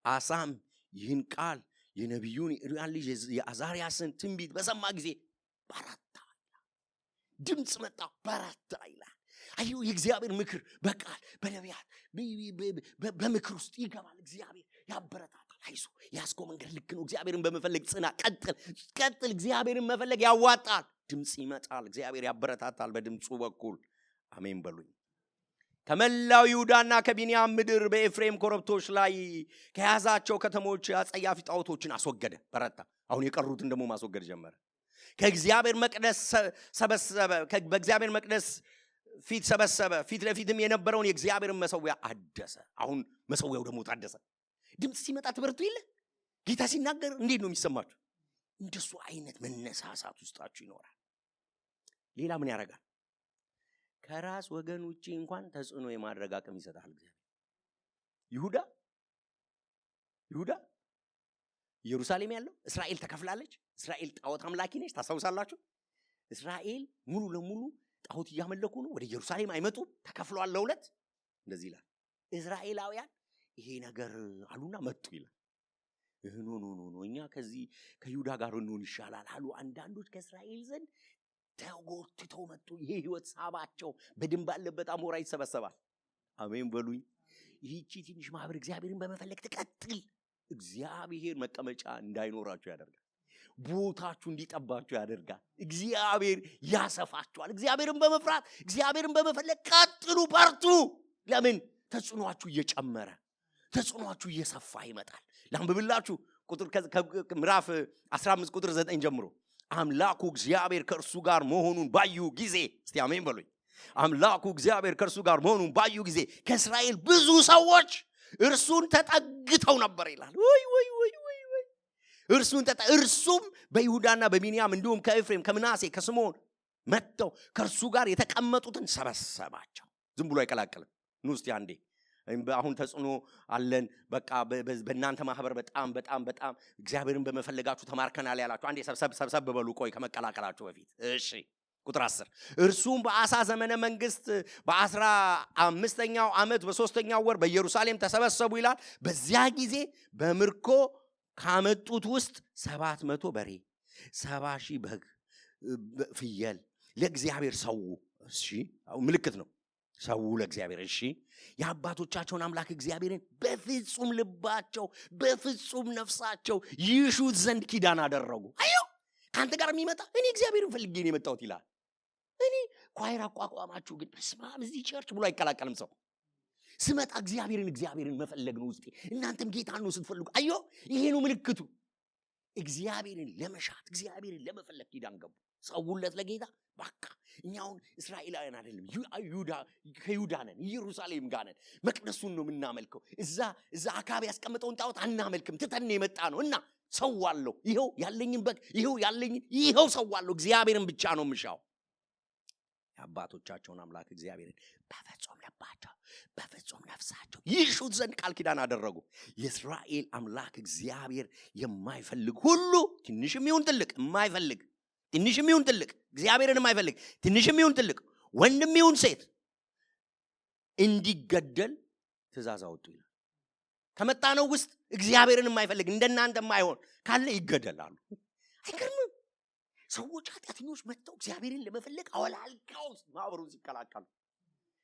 አሳም ይህን ቃል የነቢዩን የኦድያን ልጅ የአዛርያስን ትንቢት በሰማ ጊዜ በረታ። ድምፅ መጣ፣ በረታ ይላል። አየሁ የእግዚአብሔር ምክር በቃል በነቢያት በምክር ውስጥ ይገባል። እግዚአብሔር ያበረታታል። አይዞህ ያስኮ መንገድ ልክ ነው። እግዚአብሔርን በመፈለግ ጽና፣ ቀጥል፣ ቀጥል። እግዚአብሔርን መፈለግ ያዋጣል። ድምፅ ይመጣል። እግዚአብሔር ያበረታታል በድምፁ በኩል። አሜን በሉኝ። ከመላው ይሁዳና ከቢንያም ምድር በኤፍሬም ኮረብቶች ላይ ከያዛቸው ከተሞች አጸያፊ ጣዖቶችን አስወገደ። በረታ። አሁን የቀሩትን ደግሞ ማስወገድ ጀመረ። ከእግዚአብሔር መቅደስ ሰበሰበ። በእግዚአብሔር መቅደስ ፊት ሰበሰበ። ፊት ለፊትም የነበረውን የእግዚአብሔርን መሰዊያ አደሰ። አሁን መሰዊያው ደግሞ ታደሰ። ድምፅ ሲመጣ ትበርቱ የለ? ጌታ ሲናገር እንዴት ነው የሚሰማችሁ? እንደሱ አይነት መነሳሳት ውስጣችሁ ይኖራል። ሌላ ምን ያደርጋል? ከራስ ወገን ውጪ እንኳን ተጽዕኖ የማድረግ አቅም ይሰጣል እግዚአብሔር። ይሁዳ ኢየሩሳሌም ያለው እስራኤል ተከፍላለች። እስራኤል ጣዖት አምላኪ ነች። ታስታውሳላችሁ? እስራኤል ሙሉ ለሙሉ ጣዖት እያመለኩ ነው። ወደ ኢየሩሳሌም አይመጡም። ተከፍለዋል ለሁለት። እንደዚህ ይላል። እስራኤላውያን ይሄ ነገር አሉና መጡ ይላል። No no no no፣ እኛ ከዚህ ከይሁዳ ጋር እንሆን ይሻላል አሉ። አንዳንዶች ከእስራኤል ዘንድ ተጎትተው መጡ። ይሄ ህይወት ሳባቸው። በድን ባለበት አሞራ ይሰበሰባል። አሜን በሉኝ። ይህቺ ትንሽ ማህበር እግዚአብሔርን በመፈለግ ትቀጥል። እግዚአብሔር መቀመጫ እንዳይኖራችሁ ያደርጋል። ቦታችሁ እንዲጠባችሁ ያደርጋል። እግዚአብሔር ያሰፋችኋል። እግዚአብሔርን በመፍራት እግዚአብሔርን በመፈለግ ቀጥሉ፣ በርቱ። ለምን? ተጽዕኗችሁ እየጨመረ ተጽዕኗችሁ እየሰፋ ይመጣል። ላንብብላችሁ ቁጥር ምዕራፍ 15 ቁጥር 9 ጀምሮ አምላኩ እግዚአብሔር ከእርሱ ጋር መሆኑን ባዩ ጊዜ፣ እስቲ አሜን በሉኝ። አምላኩ እግዚአብሔር ከእርሱ ጋር መሆኑን ባዩ ጊዜ ከእስራኤል ብዙ ሰዎች እርሱን ተጠግተው ነበር ይላል። ወይ ወይ ወይ ወይ ወይ! እርሱም በይሁዳና በቢንያም እንዲሁም ከኤፍሬም ከምናሴ ከስምዖን መጥተው ከእርሱ ጋር የተቀመጡትን ሰበሰባቸው። ዝም ብሎ አይቀላቀልም። ኑ እስቲ አንዴ አሁን ተጽዕኖ አለን፣ በቃ በእናንተ ማህበር በጣም በጣም በጣም እግዚአብሔርን በመፈለጋችሁ ተማርከናል ያላችሁ አንዴ ሰብሰብ ሰብሰብ በሉ፣ ቆይ ከመቀላቀላችሁ በፊት። እሺ ቁጥር 10፣ እርሱም በአሳ ዘመነ መንግስት በ15ኛው ዓመት በ3ኛው ወር በኢየሩሳሌም ተሰበሰቡ ይላል። በዚያ ጊዜ በምርኮ ካመጡት ውስጥ 700 በሬ፣ 70,000 በግ፣ ፍየል ለእግዚአብሔር ሰው። እሺ ምልክት ነው። ሰው ለእግዚአብሔር። እሺ የአባቶቻቸውን አምላክ እግዚአብሔርን በፍጹም ልባቸው በፍጹም ነፍሳቸው ይሹት ዘንድ ኪዳን አደረጉ። አዮ ካንተ ጋር የሚመጣ እኔ እግዚአብሔርን ፈልጌ ነው የመጣሁት ይላል። እኔ choir አቋቋማችሁ ግን በስመ አብ እዚህ church ብሎ አይቀላቀልም ሰው። ስመጣ እግዚአብሔርን መፈለግ ነው ውስጤ። እናንተም ጌታን ነው ስትፈልጉ። አዮ ይሄ ነው ምልክቱ። እግዚአብሔርን ለመሻት እግዚአብሔርን ለመፈለግ ኪዳን ገቡ። ሰውለት ለጌታ። በቃ እኛ አሁን እስራኤላውያን አይደለም፣ ከይሁዳ ነን፣ ኢየሩሳሌም ጋር ነን። መቅደሱን ነው የምናመልከው። እዛ አካባቢ ያስቀመጠውን ጣዖት አናመልክም። ትተን የመጣ ነው እና ሰዋለሁ። ይኸው ያለኝን በግ፣ ይኸው ያለኝን፣ ይኸው ሰዋለሁ። እግዚአብሔርን ብቻ ነው የምሻው። የአባቶቻቸውን አምላክ እግዚአብሔርን በፍጹም ልባቸው በፍጹም ነፍሳቸው ይሹት ዘንድ ቃል ኪዳን አደረጉ። የእስራኤል አምላክ እግዚአብሔር የማይፈልግ ሁሉ ትንሽም ይሁን ትልቅ፣ የማይፈልግ ትንሽም ይሁን ትልቅ፣ እግዚአብሔርን የማይፈልግ ትንሽም ይሁን ትልቅ፣ ወንድም ይሁን ሴት እንዲገደል ትእዛዝ አወጡ ይላል። ከመጣነው ውስጥ እግዚአብሔርን የማይፈልግ እንደናንተ የማይሆን ካለ ይገደላሉ። አይገርምም? ሰዎች ኃጢአተኞች መጥተው እግዚአብሔርን ለመፈለግ አወላልቀው ማህበሩን ሲቀላቀሉ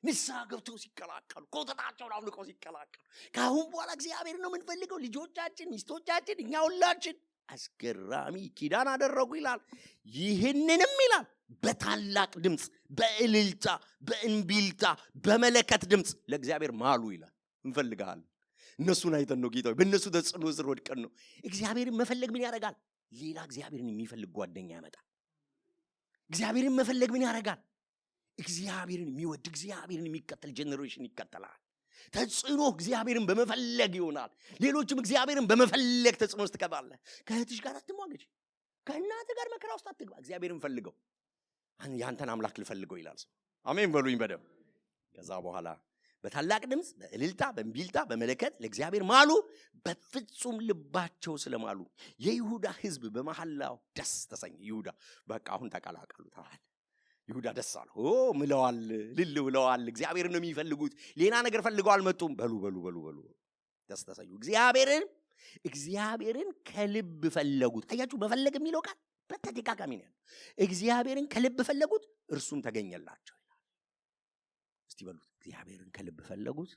ንስሐ ገብተው ሲቀላቀሉ፣ ኮተታቸውን አውልቀው ሲቀላቀሉ፣ ከአሁን በኋላ እግዚአብሔር ነው የምንፈልገው፣ ልጆቻችን፣ ሚስቶቻችን፣ እኛ ሁላችን አስገራሚ ኪዳን አደረጉ ይላል። ይህንንም ይላል በታላቅ ድምፅ፣ በእልልታ፣ በእንቢልታ፣ በመለከት ድምፅ ለእግዚአብሔር ማሉ ይላል። እንፈልግሃለን። እነሱን አይተን ነው ጌታ፣ በእነሱ ተጽዕኖ ስር ወድቀን ነው። እግዚአብሔርን መፈለግ ምን ያደርጋል? ሌላ እግዚአብሔርን የሚፈልግ ጓደኛ ያመጣል። እግዚአብሔርን መፈለግ ምን ያደርጋል? እግዚአብሔርን የሚወድ፣ እግዚአብሔርን የሚከተል generation ይከተላል። ተጽዕኖ እግዚአብሔርን በመፈለግ ይሆናል። ሌሎችም እግዚአብሔርን በመፈለግ ተጽዕኖ ውስጥ ትገባለህ። ከእህትሽ ጋር አትሟገች፣ ከእናትህ ጋር መከራ ውስጥ አትግባ። እግዚአብሔርን ፈልገው፣ ያንተን አምላክ ልፈልገው ይላል ሰው። አሜን በሉኝ በደምብ። ከዛ በኋላ በታላቅ ድምፅ፣ በእልልታ፣ በእምቢልታ፣ በመለከት ለእግዚአብሔር ማሉ። በፍጹም ልባቸው ስለማሉ የይሁዳ ሕዝብ በመሐላው ደስ ተሰኘ። ይሁዳ በቃ አሁን ተቀላቀሉ ተባለ። ይሁዳ ደስ አለ። ኦ ምለዋል፣ ልል ብለዋል። እግዚአብሔርን ነው የሚፈልጉት። ሌላ ነገር ፈልገው አልመጡም። በሉ በሉ በሉ በሉ፣ ደስ ተሰኙ። እግዚአብሔርን ከልብ ፈለጉት። አያችሁ፣ መፈለግ የሚለው ቃል በተደጋጋሚ ነው ያለው። እግዚአብሔርን ከልብ ፈለጉት፣ እርሱም ተገኘላቸው ይላል። እስቲ በሉት፣ እግዚአብሔርን ከልብ ፈለጉት፣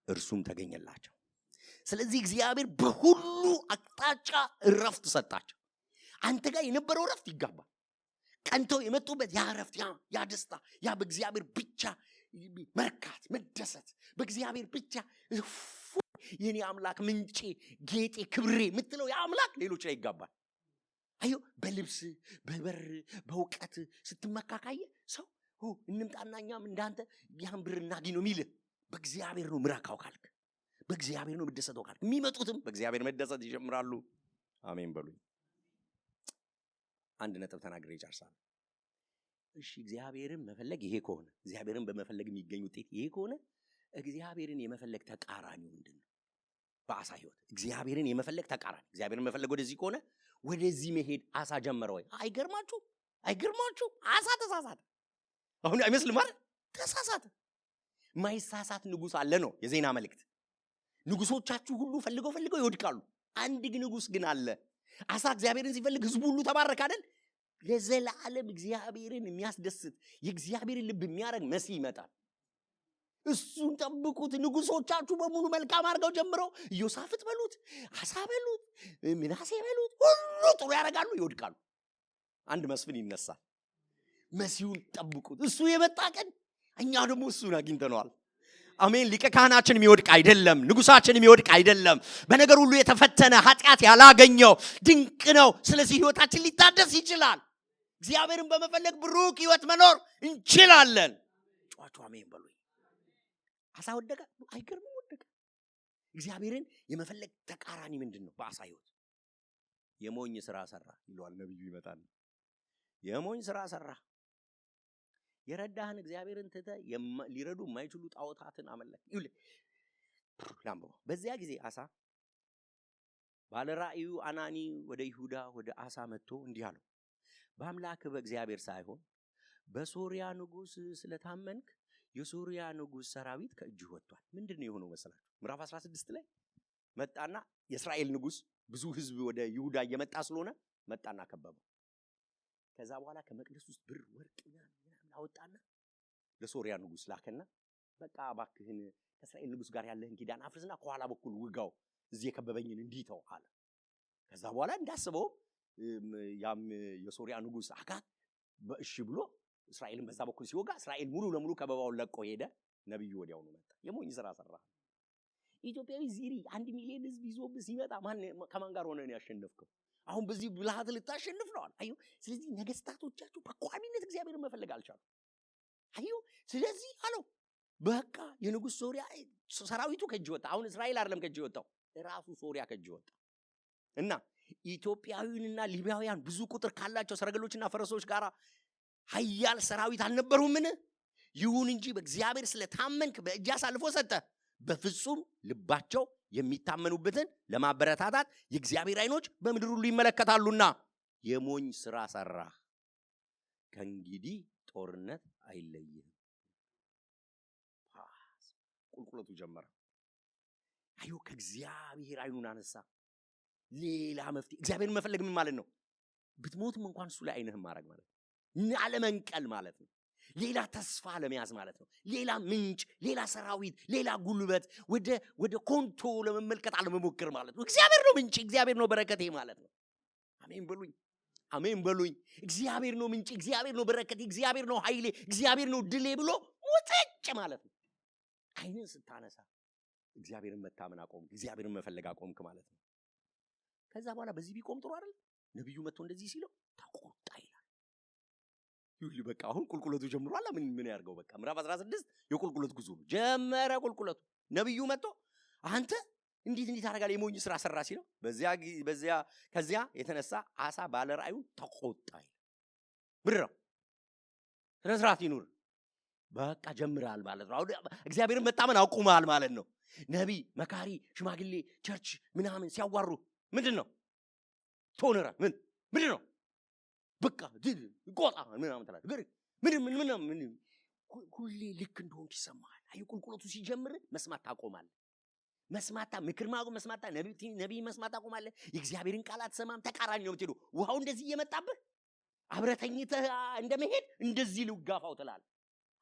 እርሱም ተገኘላቸው። ስለዚህ እግዚአብሔር በሁሉ አቅጣጫ እረፍት ሰጣቸው። አንተ ጋር የነበረው እረፍት ይጋባል። ቀንተው የመጡበት ያ እረፍት፣ ያ ደስታ፣ ያ በእግዚአብሔር ብቻ መርካት፣ መደሰት፣ በእግዚአብሔር ብቻ የኔ አምላክ ምንጬ፣ ጌጤ፣ ክብሬ የምትለው ያ አምላክ ሌሎች ላይ ይጋባል። አዮ በልብስ፣ በበር፣ በእውቀት ስትመካ ካየ ሰው እንምጣና እኛም እንዳንተ ያን ብር እናግኝ ነው የሚልህ። በእግዚአብሔር ነው ምረካው ካልክ፣ በእግዚአብሔር ነው የምደሰተው ካልክ፣ የሚመጡትም በእግዚአብሔር መደሰት ይጀምራሉ። አሜን በሉኝ። አንድ ነጥብ ተናግሬ ይጨርሳል። እሺ፣ እግዚአብሔርን መፈለግ ይሄ ከሆነ፣ እግዚአብሔርን በመፈለግ የሚገኝ ውጤት ይሄ ከሆነ፣ እግዚአብሔርን የመፈለግ ተቃራኒው ምንድን ነው? በአሳ ህይወት እግዚአብሔርን የመፈለግ ተቃራኒ፣ እግዚአብሔርን መፈለግ ወደዚህ ከሆነ ወደዚህ መሄድ አሳ ጀመረ ወይ? አይገርማችሁ? አይገርማችሁ? አሳ ተሳሳተ። አሁን አይመስልም አይደል? ተሳሳተ። ማይሳሳት ንጉሥ አለ ነው የዜና መልእክት። ንጉሶቻችሁ ሁሉ ፈልገው ፈልገው ይወድቃሉ። አንድ ንጉሥ ግን አለ። አሳ እግዚአብሔርን ሲፈልግ ህዝቡ ሁሉ ተባረከ አይደል? ለዘላለም እግዚአብሔርን የሚያስደስት፣ የእግዚአብሔርን ልብ የሚያደርግ መሲህ ይመጣል። እሱን ጠብቁት። ንጉሶቻችሁ በሙሉ መልካም አድርገው ጀምረው ኢዮሳፍጥ በሉት፣ አሳ በሉት፣ ምናሴ በሉት፣ ሁሉ ጥሩ ያደርጋሉ፣ ይወድቃሉ። አንድ መስፍን ይነሳል። መሲሁን ጠብቁት። እሱ የመጣ ቀን እኛ ደግሞ እሱን አግኝተነዋል። አሜን። ሊቀ ካህናችን የሚወድቅ አይደለም። ንጉሳችን የሚወድቅ አይደለም። በነገር ሁሉ የተፈተነ፣ ኃጢአት ያላገኘው ድንቅ ነው። ስለዚህ ህይወታችን ሊታደስ ይችላል። እግዚአብሔርን በመፈለግ ብሩክ ህይወት መኖር እንችላለን። ጯጯ አሜን በሉኝ። አሳ ወደቀ። አይገርምም? ወደቀ። እግዚአብሔርን የመፈለግ ተቃራኒ ምንድን ነው? በአሳ ህይወት የሞኝ ስራ ሰራ ይለዋል ነብዩ። ይመጣል። የሞኝ ስራ ሰራ። የረዳህን እግዚአብሔርን ትተህ ሊረዱ የማይችሉ ጣዖታትን አመለክ። ይኸውልህ፣ ላንብበው። በዚያ ጊዜ አሳ ባለ ራእዩ አናኒ ወደ ይሁዳ ወደ አሳ መጥቶ እንዲህ አለው፣ በአምላክህ በእግዚአብሔር ሳይሆን በሶርያ ንጉሥ ስለታመንክ የሶርያ ንጉሥ ሰራዊት ከእጅህ ወጥቷል። ምንድን ነው የሆነው መሰላችሁ? ምዕራፍ 16 ላይ መጣና የእስራኤል ንጉሥ ብዙ ህዝብ ወደ ይሁዳ እየመጣ ስለሆነ መጣና ከበበው። ከዛ በኋላ ከመቅደስ ውስጥ ብር፣ ወርቅ ምናምን ምናምን አወጣና ለሶርያ ንጉሥ ላከና በቃ እባክህን ከእስራኤል ንጉሥ ጋር ያለህን ኪዳን አፍርስና ከኋላ በኩል ውጋው፣ እዚህ የከበበኝን እንዲተው አለ። ከዛ በኋላ እንዳስበው ያም የሶርያ ንጉሥ አካዝ እሺ ብሎ እስራኤልን በዛ በኩል ሲወጋ እስራኤል ሙሉ ለሙሉ ከበባውን ለቆ ሄደ። ነብዩ ወዲያውኑ መጣ። የሞኝ ስራ ሰራ። ኢትዮጵያዊ ዚሪ 1 ሚሊዮን ህዝብ ይዞብህ ሲመጣ ማን ከማን ጋር ሆነህ ነው ያሸነፍከው? አሁን በዚህ ብልሃት ልታሸንፍ ነው አለ። አየሁ። ስለዚህ ነገስታቶቻችሁ በቋሚነት እግዚአብሔርን መፈለግ አልቻሉም። አየሁ። ስለዚህ አለው በቃ የንጉሥ ሶሪያ ሰራዊቱ ከእጅ ወጣ። አሁን እስራኤል አይደለም ከእጅ ወጣው፣ ራሱ ሶሪያ ከእጅ ወጣ። እና ኢትዮጵያዊንና ሊቢያውያን ብዙ ቁጥር ካላቸው ሰረገሎችና ፈረሶች ጋር ኃያል ሰራዊት አልነበሩምን? ይሁን እንጂ በእግዚአብሔር ስለታመንክ በእጅ አሳልፎ ሰጠ። በፍጹም ልባቸው የሚታመኑበትን ለማበረታታት የእግዚአብሔር ዓይኖች በምድር ሁሉ ይመለከታሉና የሞኝ ስራ ሰራህ። ከእንግዲህ ጦርነት አይለይህም። ቁልቁለቱ ጀመረ። አዮ ከእግዚአብሔር ዓይኑን አነሳ። ሌላ መፍትሄ፣ እግዚአብሔርን መፈለግ ምን ማለት ነው? ብትሞትም እንኳን እሱ ላይ ዓይንህን ማድረግ ማለት ነው። አለመንቀል ማለት ነው። ሌላ ተስፋ ለመያዝ ማለት ነው። ሌላ ምንጭ፣ ሌላ ሰራዊት፣ ሌላ ጉልበት ወደ ኮንቶ ለመመልከት አለመሞከር ማለት ነው። እግዚአብሔር ነው ምንጭ፣ እግዚአብሔር ነው በረከቴ ማለት ነው። አሜን በሉኝ፣ አሜን በሉኝ። እግዚአብሔር ነው ምንጭ፣ እግዚአብሔር ነው በረከቴ፣ እግዚአብሔር ነው ኃይሌ፣ እግዚአብሔር ነው ድሌ ብሎ ሙጥጭ ማለት ነው። ዓይንን ስታነሳ እግዚአብሔርን መታመን አቆምክ፣ እግዚአብሔርን መፈለግ አቆምክ ማለት ነው። ከዛ በኋላ በዚህ ቢቆም ጥሩ አይደል? ነቢዩ መጥቶ እንደዚህ ሲለው ተቆጣ ይላል። ይሁን በቃ አሁን ቁልቁለቱ ጀምሯል። ምን ምን ያርገው? በቃ ምዕራፍ 16 የቁልቁለት ጉዞ ነው። ጀመረ ቁልቁለቱ። ነቢዩ መጥቶ አንተ እንዴት እንዴት ታደርጋለህ? የሞኝ ስራ ሰራ ሲለው በዚያ ከዚያ የተነሳ አሳ ባለ ራእዩን ተቆጣ ይላል። ምንድን ነው? ስነ ስርዓት ይኑር። በቃ ጀምራል ማለት ነው። አሁን እግዚአብሔርን መታመን አቁማል ማለት ነው። ነቢይ፣ መካሪ፣ ሽማግሌ፣ church ምናምን ሲያዋሩ ምንድን ነው ቶነራ ምን ምንድን ነው በቃ ቆጣ ምናምን ትላለህ። ምን ምን ምን ምን ሁሌ ልክ እንደሆንክ ይሰማሃል። አየህ ቁልቁለቱ ሲጀምር መስማት ታቆማለህ። መስማታ ምክር ማቆ መስማታ ነቢይ መስማት ታቆማለህ። የእግዚአብሔርን ቃል አትሰማም። ተቃራኒ ነው የምትሄደው። ውሃው እንደዚህ እየመጣብህ አብረህ ተኝተህ እንደመሄድ እንደዚህ ልጋፋው ትላለህ።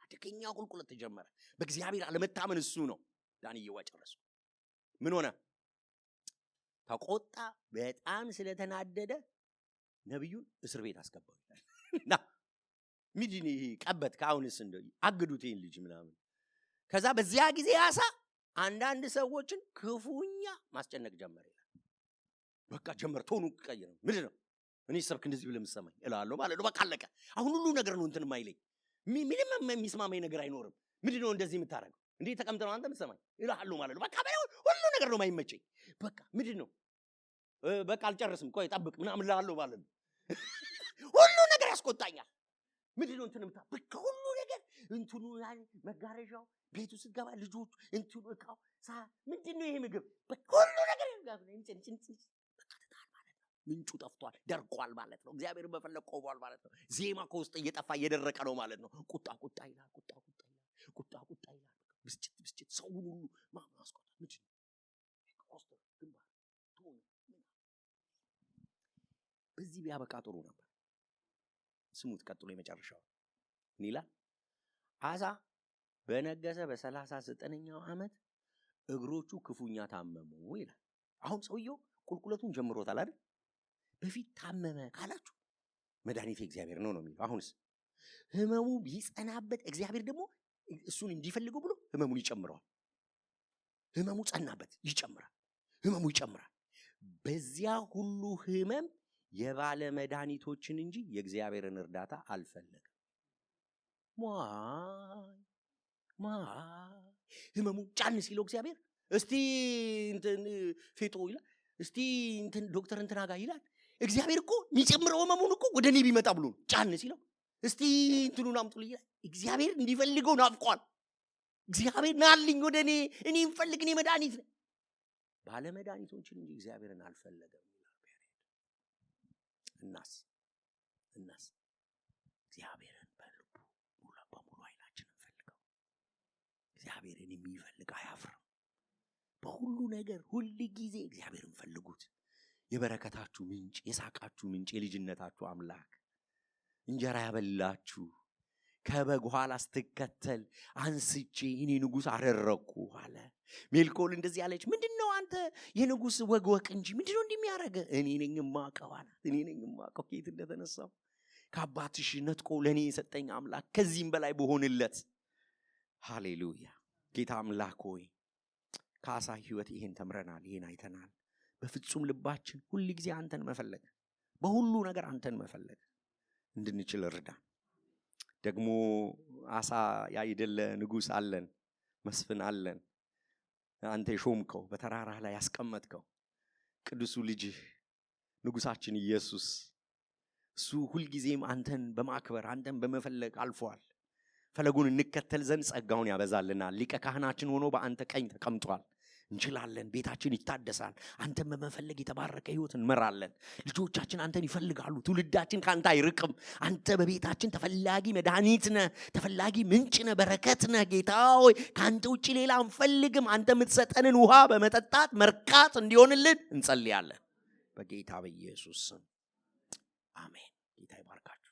አደገኛ ቁልቁለት ተጀመረ። በእግዚአብሔር አለመታመን እሱ ነው። ዳንዬዋ ጨረሱ። ምን ሆነ? ተቆጣ። በጣም ስለተናደደ ነቢዩን እስር ቤት አስገባው ይላል። ና ምንድን ይሄ ቀበት ከአሁንስ እንደው አግዱት ይሄን ልጅ ምናምን። ከዛ በዚያ ጊዜ አሳ አንዳንድ ሰዎችን ክፉኛ ማስጨነቅ ጀመረ ይላል። በቃ ጀመረ፣ ቶኑ ቀየረ። ምንድን ነው እኔ ሰብክ እንደዚህ ብለህ የምትሰማኝ እላለሁ ማለት ነው። በቃ አለቀ። አሁን ሁሉ ነገር ነው እንትን የማይለኝ፣ ምንም የሚስማማኝ ነገር አይኖርም። ምንድን ነው እንደዚህ የምታደርገው? እንዴ ተቀምጠህ ነው አንተ የምትሰማኝ እልሃለሁ ማለት ነው። በቃ ሁሉ ነገር ነው የማይመቸኝ። በቃ ምንድን ነው በቃ አልጨርስም፣ ቆይ ጠብቅ ምናምን እልሃለሁ ማለት ነው። ሁሉ ነገር ያስቆጣኛል። ምንድን ነው እንትን የምታ በቃ ሁሉ ነገር እንትኑ መጋረጃው፣ ቤቱ ስትገባ ልጆቹ እንትኑ እቃው ምንድን ነው ይሄ ምግብ በቃ ሁሉ ነገር እንትን በቃ ትተሃል ማለት ነው። ምንጩ ጠፍቷል፣ ደርቋል ማለት ነው። እግዚአብሔርን መፈለግ ቆሟል ማለት ነው። ዜማ ከውስጥ እየጠፋ እየደረቀ ነው ማለት ነው። ቁጣ ቁጣ ይላል፣ ቁጣ ቁጣ ይላል፣ ቁጣ ቁጣ ይላል። ብስጭት ብስጭት፣ ሰውን ሁሉ ማስቆጣት ምንድን ነው? ኮስተር ግንባር tone በዚህ ቢያበቃ ጥሩ ነበር። ስሙት፣ ቀጥሎ የመጨረሻው ምን ይላል? አሳ በነገሰ በ39ኛው ዓመት እግሮቹ ክፉኛ ታመሙ ይላል። አሁን ሰውየው ቁልቁለቱን ጀምሮታል አይደል? በፊት ታመመ ካላችሁ መድኃኒቴ እግዚአብሔር ነው ነው የሚለው። አሁንስ ህመሙ ቢጸናበት እግዚአብሔር ደግሞ እሱን እንዲፈልገው ብሎ ህመሙን ይጨምረዋል። ህመሙ ጸናበት፣ ይጨምራል። ህመሙ ይጨምራል። በዚያ ሁሉ ህመም የባለ መድኃኒቶችን እንጂ የእግዚአብሔርን እርዳታ አልፈለገም። ማይ ማይ ህመሙ ጫን ሲለው እግዚአብሔር እስቲ እንትን ፌጦ ይላል፣ እስቲ እንትን ዶክተር እንትና ጋር ይላል። እግዚአብሔር እኮ የሚጨምረው ህመሙን እኮ ወደ እኔ ቢመጣ ብሎ ነው። ጫን ሲለው እስቲ እንትኑን አምጡልኝ ይላል። እግዚአብሔር እንዲፈልገው ናፍቋል። እግዚአብሔር ናልኝ ወደ እኔ፣ እኔ እንፈልግ፣ እኔ መድኃኒት ነኝ። ባለ መድኃኒቶችን እንጂ እግዚአብሔርን አልፈለገም። እናስ እግዚአብሔርን በልቡ ሙሉ በሙሉ አይናችን እንፈልገው። እግዚአብሔርን የሚፈልግ አያፍርም። በሁሉ ነገር ሁል ጊዜ እግዚአብሔርን ፈልጉት። የበረከታችሁ ምንጭ፣ የሳቃችሁ ምንጭ፣ የልጅነታችሁ አምላክ እንጀራ ያበላችሁ ከበግ ኋላ ስትከተል አንስቼ እኔ ንጉሥ አደረግኩ አለ። ሜልኮል እንደዚህ አለች፣ ምንድነው አንተ የንጉሥ ወግ ወቅ እንጂ ምንድነው እንዲህ የሚያደርገህ? እኔ ነኝ የማውቀው አላት። እኔ ነኝ የማውቀው ከየት እንደተነሳው፣ ከአባትሽ ነጥቆ ለእኔ የሰጠኝ አምላክ ከዚህም በላይ በሆንለት። ሃሌሉያ። ጌታ አምላክ ሆይ ከአሳ ሕይወት ይሄን ተምረናል፣ ይሄን አይተናል። በፍጹም ልባችን ሁል ጊዜ አንተን መፈለግ፣ በሁሉ ነገር አንተን መፈለግ እንድንችል እርዳን። ደግሞ አሳ ያይደለ ንጉሥ አለን፣ መስፍን አለን። አንተ የሾምከው በተራራ ላይ ያስቀመጥከው ቅዱሱ ልጅህ ንጉሳችን ኢየሱስ እሱ ሁልጊዜም አንተን በማክበር አንተን በመፈለግ አልፏል። ፈለጉን እንከተል ዘንድ ጸጋውን ያበዛልናል። ሊቀ ካህናችን ሆኖ በአንተ ቀኝ ተቀምጧል። እንችላለን። ቤታችን ይታደሳል። አንተን በመፈለግ የተባረከ ሕይወት እንመራለን። ልጆቻችን አንተን ይፈልጋሉ። ትውልዳችን ከአንተ አይርቅም። አንተ በቤታችን ተፈላጊ መድኃኒት ነህ፣ ተፈላጊ ምንጭ ነህ፣ በረከት ነህ። ጌታ ሆይ ከአንተ ውጭ ሌላ አንፈልግም። አንተ የምትሰጠንን ውሃ በመጠጣት መርካት እንዲሆንልን እንጸልያለን። በጌታ በኢየሱስ ስም አሜን። ጌታ ይባርካችሁ።